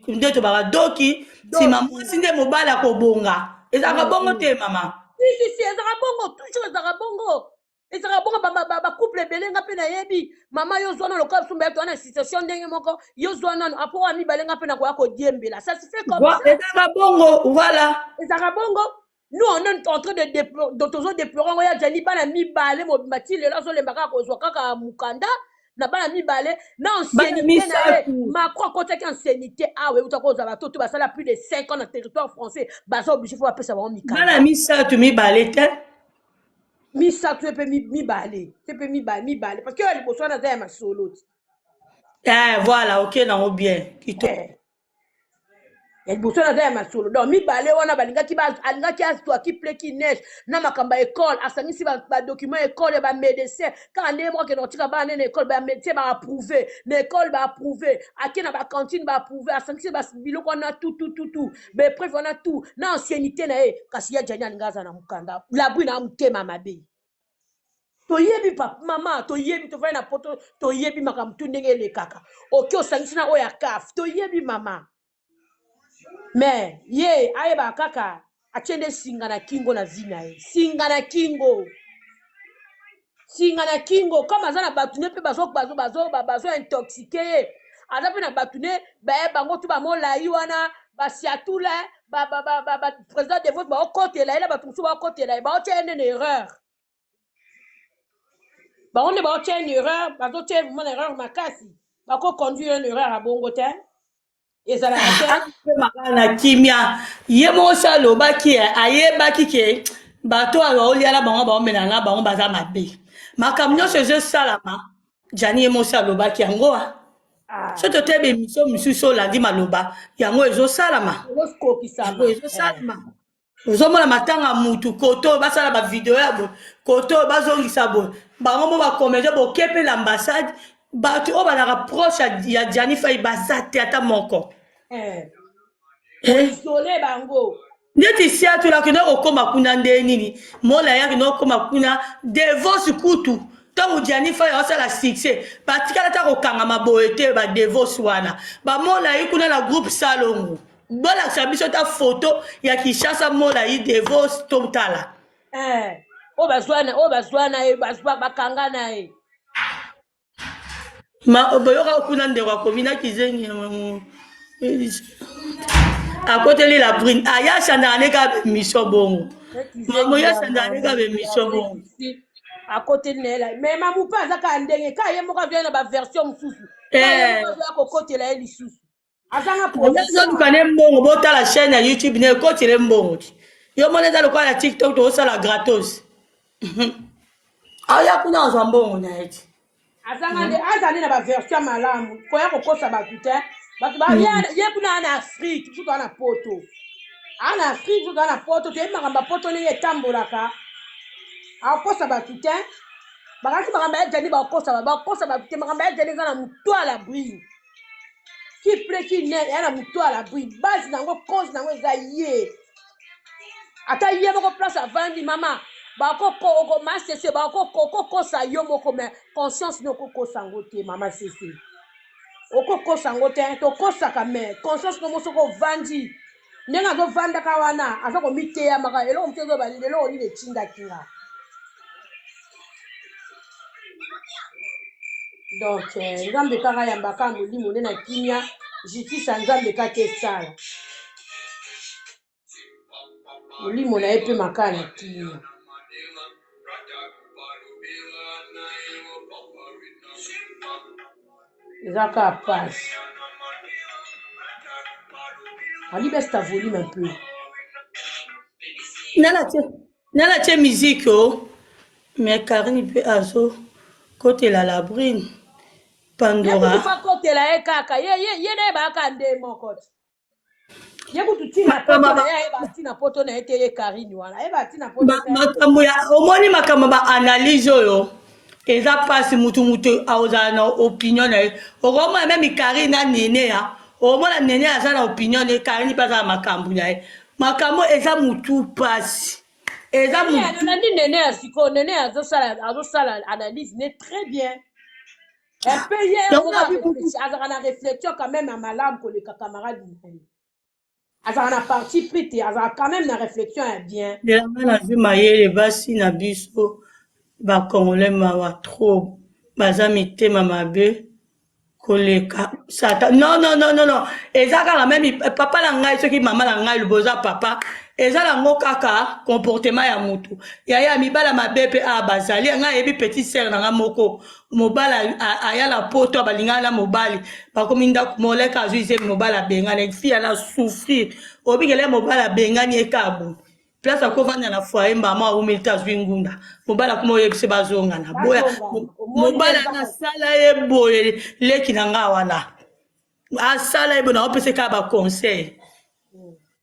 S3: nde tobaka doki nsima mwasi nde mobali akobonga. Ezalaka bongo te, mama?
S5: Si, si, si, ezalaka bongo toujours, ezalaka bongo, ezalaka bongo. Bacouple ebele nga mpe nayebi. Mama, yo zwa nano lokola biso mibale toza na situation ndenge moko, yo zwa nano apo oyo mibale, nga mpe nakoya kodiembela. Ça se fait comme ça.
S3: Ezalaka bongo, voilà.
S5: Ezalaka bongo. Nous, on est en train de déplorer, tozo déplorer yango. Ya Gianni, bana mibale mobimba, ti lelo azolemba kaka kozwa kaka mokanda na bana mibale na ancienneté na ye. Macron akotaki ancienneté awa, euta kozwa bato to basala plus de 5 ans na territoire français, baza obligé, faut bapesa bango mikanda.
S3: Bana misato, mibale te.
S5: Misato mpe mibale te, mpe mibale, mibale, parce que oyo ya liboso wana aza ya masolo ti.
S3: Eh, voilà, ok, nango bien, kitoko.
S5: Ya liboso wana aza ya masolo. Donc mibale wana balingaki, alingaki azwaki pleki neige na makambo ya ekole, asangisi badocument ya ekole ya bamédecin, kaka ndenge moko akende kotika bana nde na ekole, bamédecin baapprouve, na ekole baapprouve, ake na bacantine baapprouve, asangisi biloko wana tutututu, baépreuve wana tu na anciennité na ye. Kasi ya Gianni alingi aza na mokanda. Labwi na motema mabe, toyebi. Papa, mama, toyebi, tovandi na poto, toyebi makambo tu ndenge elekaka. Oke osangisi na oyo ya CAF, toyebi, mama. Mais ye ayebaka kaka atie nde singa na kingo na vie na ye, singa na kingo, singa na kingo. Comme aza na bato ne mpe bazo intoxiquer ye, aza mpe na bato ne baye bango tu bamolai wana, basiatula président de vote, baokotela ye na bato mosusu, baokotela ye, baotia ye nde na erreur. Bango nde baotia une erreur, bazotia vraiment na erreur makasi. Bakoconduire une erreur ya bongo te, ezalaka te.
S3: Makala na kimia, ye moko so alobaki, ayebaki ke bato oyo baolia na bango, baomela na bango, baza mabe. Makambo nyonso ezosalama, Gianni ye moko alobaki yango. A so totebi émission mosusu, olandi maloba yango, ezosalama, yango ezosalama. Ozomona matanga mutu koto oyo basala bavideo ya boye, koto oyo bazongisa boye, bango mo bacomédien boke mpe na ambassade, bato oyo bazalaka proche ya Gianni Fai baza te ata moko.
S5: Isole bango.
S3: Neti siatula akende kokóma kuna nde nini, mola ye akende kokóma kuna devos kutu. Ntango Gianni Fai aosala succès, batikala ata kokangama boye te. Badevos wana bamola ye kuna na groupe Salongo, bolakisa biso ta photo ya Kinshasa, mola ye devos, totala.
S5: Oyo bazwa na, oyo bazwa na ye, bazwa, bakanga na ye.
S3: Ma boyoka kuna, ndeko akomi na kizengi, akoteli la brune, aya asandaka ne kaka bemission bongo. Mamo yo asandaka ne kaka bemission bongo.
S5: Akoteli na ye la, mais mamu mpe aza kaka ndenge kaka ye moko, azoya na baversion mosusu, kaka ye moko azoya kokotela ye lisusu, azanga position.
S3: Azoluka ne mbongo. Botala chaîne ya YouTube ne ekotele mbongo ti yo mona eza lokola na TikTok, tozosala gratos. Aya kuna azwa mbongo na ye ti.
S5: Azanga nde aza nde na baversion ya malamu koya kokosa bato te. Bato ye kuna aa na Afrique, biso toza na poto, aa na Afrique, biso toza na poto, toyebi makambo ya poto ndenge etambolaka. Akokosa bato te. Bakasi makambo ya Jani, bakosa bato te. Makambo ya Jani eza na moto ya la brune, qui pleut qui neige, eya na moto ya la brune. Base nango, cause nango eza ye, ata ye moko place avandi. Mama, ma sese, bakokosa yo moko, mais conscience ne okokosa yango te. Mama sese, okokosa yango te. Tokosaka, mais conscience no mo soki ovandi ndenge azovandaka wana, aza komiteyamaka eloko mosusu, ezoba eloko nini etindaki nga. Donc Nzambe kaka ayambaka molimo nde na kimia, justice ya Nzambe kaka esala, molimo na ye mpe makala na kimia. Eza kaka pasi. Ali, baisse ta volume un peu.
S3: Nala tie musique o, mais Karine mpe azo kotela la brune.
S5: Ye
S3: Pandora.
S5: Kutu fa kotela ye kaka ye, ye na ye bayaka nde moko ti. Ye kutu ntina poto na ye, ayeba ntina poto na ye te. Ye Karine wana ayeba ntina poto te.
S3: Makambo ya omoni, makambo ba analyse oyo eza mpasi. Mutu akozala na opinion na ye. Okomona même Karine na Nene ya, okomona Nene aza na opinion na ye, Karine mpe aza na makambo na ye. Makambo eza mutu mpasi, eza mutu.
S5: Nalandi Nene ya sikoyo, Nene azosala analyse ne très bien un peu ye
S3: Donc,
S5: moko azalaka na réflexion quand même ya malamu koleka camarade na ye. Azalaka na parti pris te, azalaka quand même na réflexion ya bien.
S3: Elanga nazwi mayele. Basi na biso bacongolais, mawa trop, baza mitema mabe koleka sata. Non, non, non, non, non, eza kaka même papa na ngai, soki mama na ngai lobo oza papa, eza nango kaka comportement ya mutu. Yaya, mibala mabe mpe a bazali. Ngai ayebi petite sœur na ngai moko, mobali aya na poto, balingana na mobali, bakomi ndako, moleka azwi zemi, mobali abengani fille ana souffrir. Obikele mobali abengani ye kaka boye, place akovanda na foyer, mama awumeli te, azwi ngunda, mobali akoma oyebisi bazongana, boya.
S5: Bazongana. Omoni?
S3: Mobali asala ye boye, leki na nga wana asala ye boye, naopesa kaka baconseil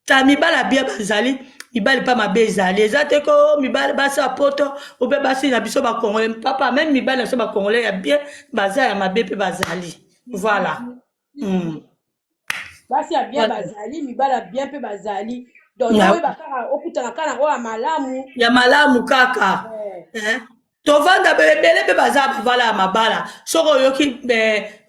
S3: ta. Mibali abia bazali, mibali mpa mabe ezali, eza te ko mibali basi ya poto obe basi na biso bacongolais papa. Même mibali na biso bacongolais ya bien baza, ya mabe mpe bazali. Voilà.
S5: Basi ya bien bazali, mibali ya bien mpe bazali. Donc oyeba kaka okutana kaka na oyo ya malamu.
S3: Ya malamu kaka. Eh? Tovanda ebele mpe baza bavala ya mabala. Soki oyoki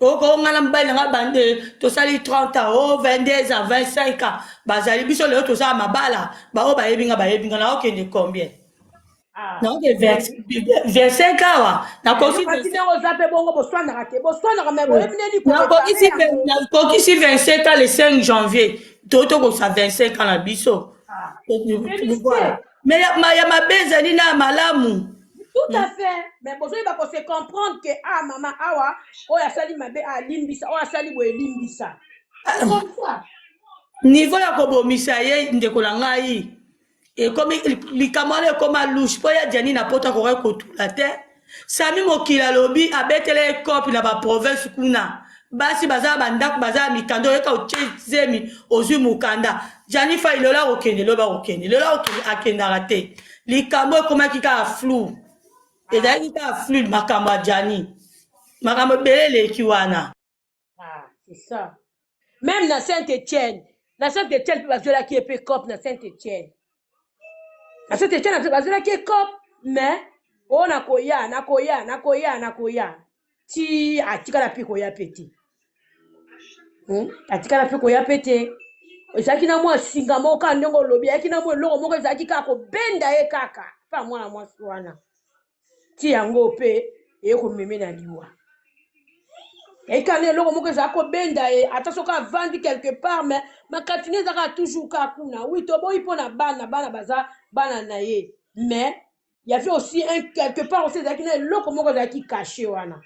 S3: okongana mobali nanga bande, tosali 30 ans o 22 ans, 25 ans, bazali. Biso lelo tozala mabala, baoyo bayebi nga, bayebi nga. Naokende combien? Naoke 25 awa, nakoki.
S5: Kasi ndenge oza mpe bongo, boswanaka te, boswanaka, mais boyebi ndeni.
S3: Nakokisi 25 ans le 5 janvier, tokosa 25 ans na biso. Voilà. Mais ya mabe ezali na ya malamu.
S5: Tout à fait, mais bozoyeba kose comprendre que ah, mama awa, oyo asali mabe alimbisa, oyo asali boye elimbisa. C'est comme ça.
S3: Niveau ya kobomisa ye, ndeko na ngai, ekomi likambo wana ekoma louche mpo ya Jani na poto akoki kotula te. Sami mokili alobi abetela ye cope na baprovince kuna. Basi baza na bandako, baza na mikanda, oyeka otie zemi, ozwi mokanda. Gianni Fayi lelo akokende, lobi akokende, lelo akokende, akendaka te. Likambo ekomaki kaka flou. Ezalaki kaka flou makambo ya Gianni. Makambo ebele eleki wana.
S5: Ah, c'est ça. Même na Saint-Étienne, na Saint-Étienne mpe bazwelaki ye mpe cop na Saint-Étienne. Na Saint-Étienne bazwelaki ye cop, mais oyo nakoya, nakoya, nakoya, nakoya. Ti atikala mpe koya mpe te. Atikala mpe koya mpe te. Ezalaki na mwa singa moko kaka ndenge olobi, ayaki na mwa eloko moko ezalaki kaka kobenda ye kaka mpa mwana mwasi wana. Ti yango mpe eye komeme na liwa. Eyaki na eloko moko ezalaki kobenda ye, ata soki avandi quelque part, mais makati ne ezalaka toujours kaka kuna. Oui, toboyi mpo na bana, bana baza bana na ye, mais il y avait aussi un quelque part aussi ezalaki na eloko moko ezalaki caché wana.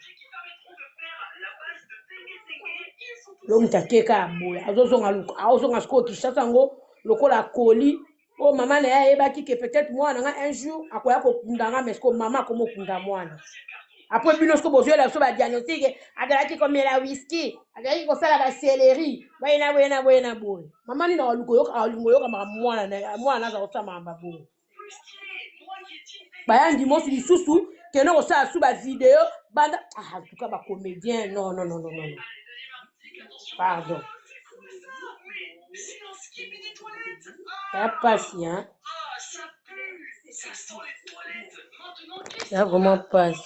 S5: Lo moto akeka ya boye azozonga azozonga sikoyo Kinshasa yango lokola akoli oyo mama na ye ayebaki ke peut-être mwana na nga un jour akoya kokunda nga, mais sikoyo mama akomokunda mwana. Après bino sikoyo bozoyela biso ba diagnostic, azalaki komela whisky, azalaki kosala ba céleri, boye na boye na boye na boye. Mama nini akolinga koyoka, akolinga koyoka makambo mwana na ye, mwana aza kosala makambo ya boye. Baya ndimosi lisusu kende kosala su ba video banda, ah, en tout cas ba comédien, non, non, non, non, non, non. Pardon. Ya pasi, hein? Ya vraiment pasi.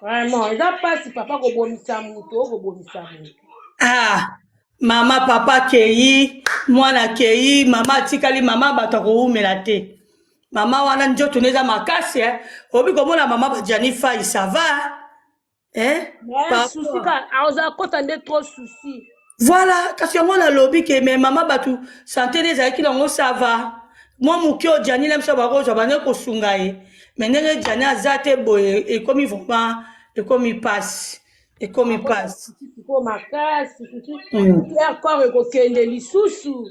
S5: Vraiment, eza pasi papa kobomisa moto, kobomisa moto.
S3: Ah, mama papa akei, mwana akei, mama atikali, mama bato akowumela te. Mama wana nzoto ne eza makasi, eh. Obi komona mama ba Gianni Fayi, ça va, eh?
S5: Mais
S3: Papa.
S5: souci ka, aza kota nde trop souci.
S3: Voilà, kasi yango nalobi ke mais mama bato santé ne ezalaki nango ça va. Mwa moke oyo Gianni na biso bakozwa bande kosunga ye. Mais ndenge Gianni aza te boye ekomi vraiment ekomi pasi. Ekomi pasi.
S5: Sikoyo makasi, souci encore ekokende lisusu.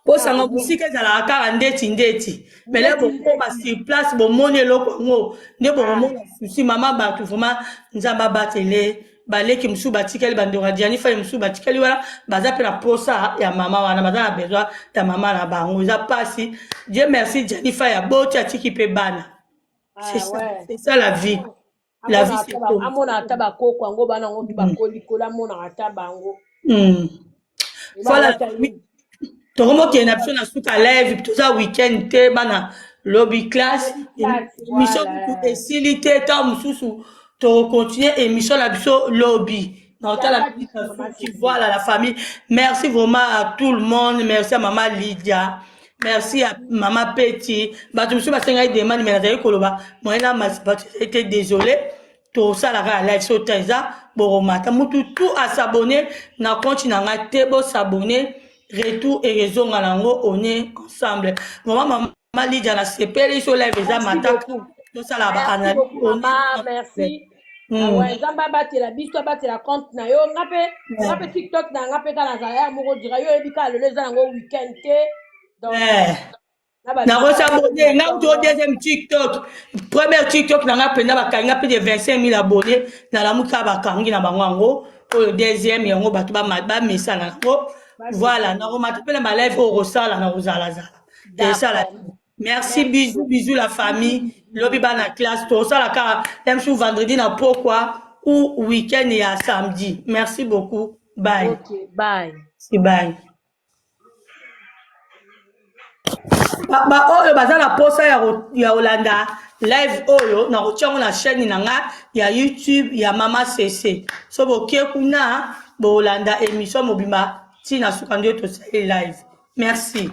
S3: Posanga mosika ezalaka kaka ndeti ndeti. Mais là bokoma sur place bomoni eloko yango nde bokomona souci mama bato vraiment Nzambe abatele baleki mosusu batikali bandeko ya Gianni Fayi mosusu batikali wana baza mpe na posa ya mama wana, baza na besoin ya mama na bango. Eza pasi. Dieu merci Gianni Fayi aboti atiki mpe bana. C'est ça, c'est ça la vie. La vie c'est comme
S5: amona ata bakoko yango bana yango mpe bakolikolo amonaka ata bango.
S3: Voilà, tokomokende na biso na suka live, toza week-end te bana lobi classe, émission esili te, ntango mosusu tokocontinue émission na biso lobi. Voilà la famille, merci vraiment à tout le monde, merci à maman Lydia, merci à maman Petty. Bato mosusu basengaki demande mais nazali koloba moyen na bato ezali te, désolé. Tosalaka ya live so ta eza bokomata mutu tout asabonner na compte na nga te, bosabonner, retour ekozonga nango, on est ensemble. Vraiment mama Lydia nasepeli so live eza mataka tosala ba analyse.
S5: Merci. Nzambe abatela biso, abatela compte na yo. Nga mpe, nga mpe TikTok na nga mpe kaka nazala ya moko dira yo oyebi kaka lelo eza nango weekend te, donc
S3: Nakosabonner nga kutu o deuxième TikTok, première TikTok na nga mpenza bakangi nga plus de 25 000 abonnés. Nalamuki kaka bakangi na bango yango oyo deuxième yango bato bamesana yango. Voilà, nakomata mpe na balive oyo kosala na kozalazala esala. Merci, bisous, bisous la famille. Lobi bana classe tosala kaka même vendredi na pokwa ou week-end ya samedi. Merci beaucoup, bye.
S5: Okay, bye.
S3: Si, bye. Ba oyo baza na posa ya kolanda live oyo, na kotia yango na chaîne na nga ya YouTube ya Mama CC. So bokie kuna bolanda émission mobimba ntina suka nde tosali live. Merci.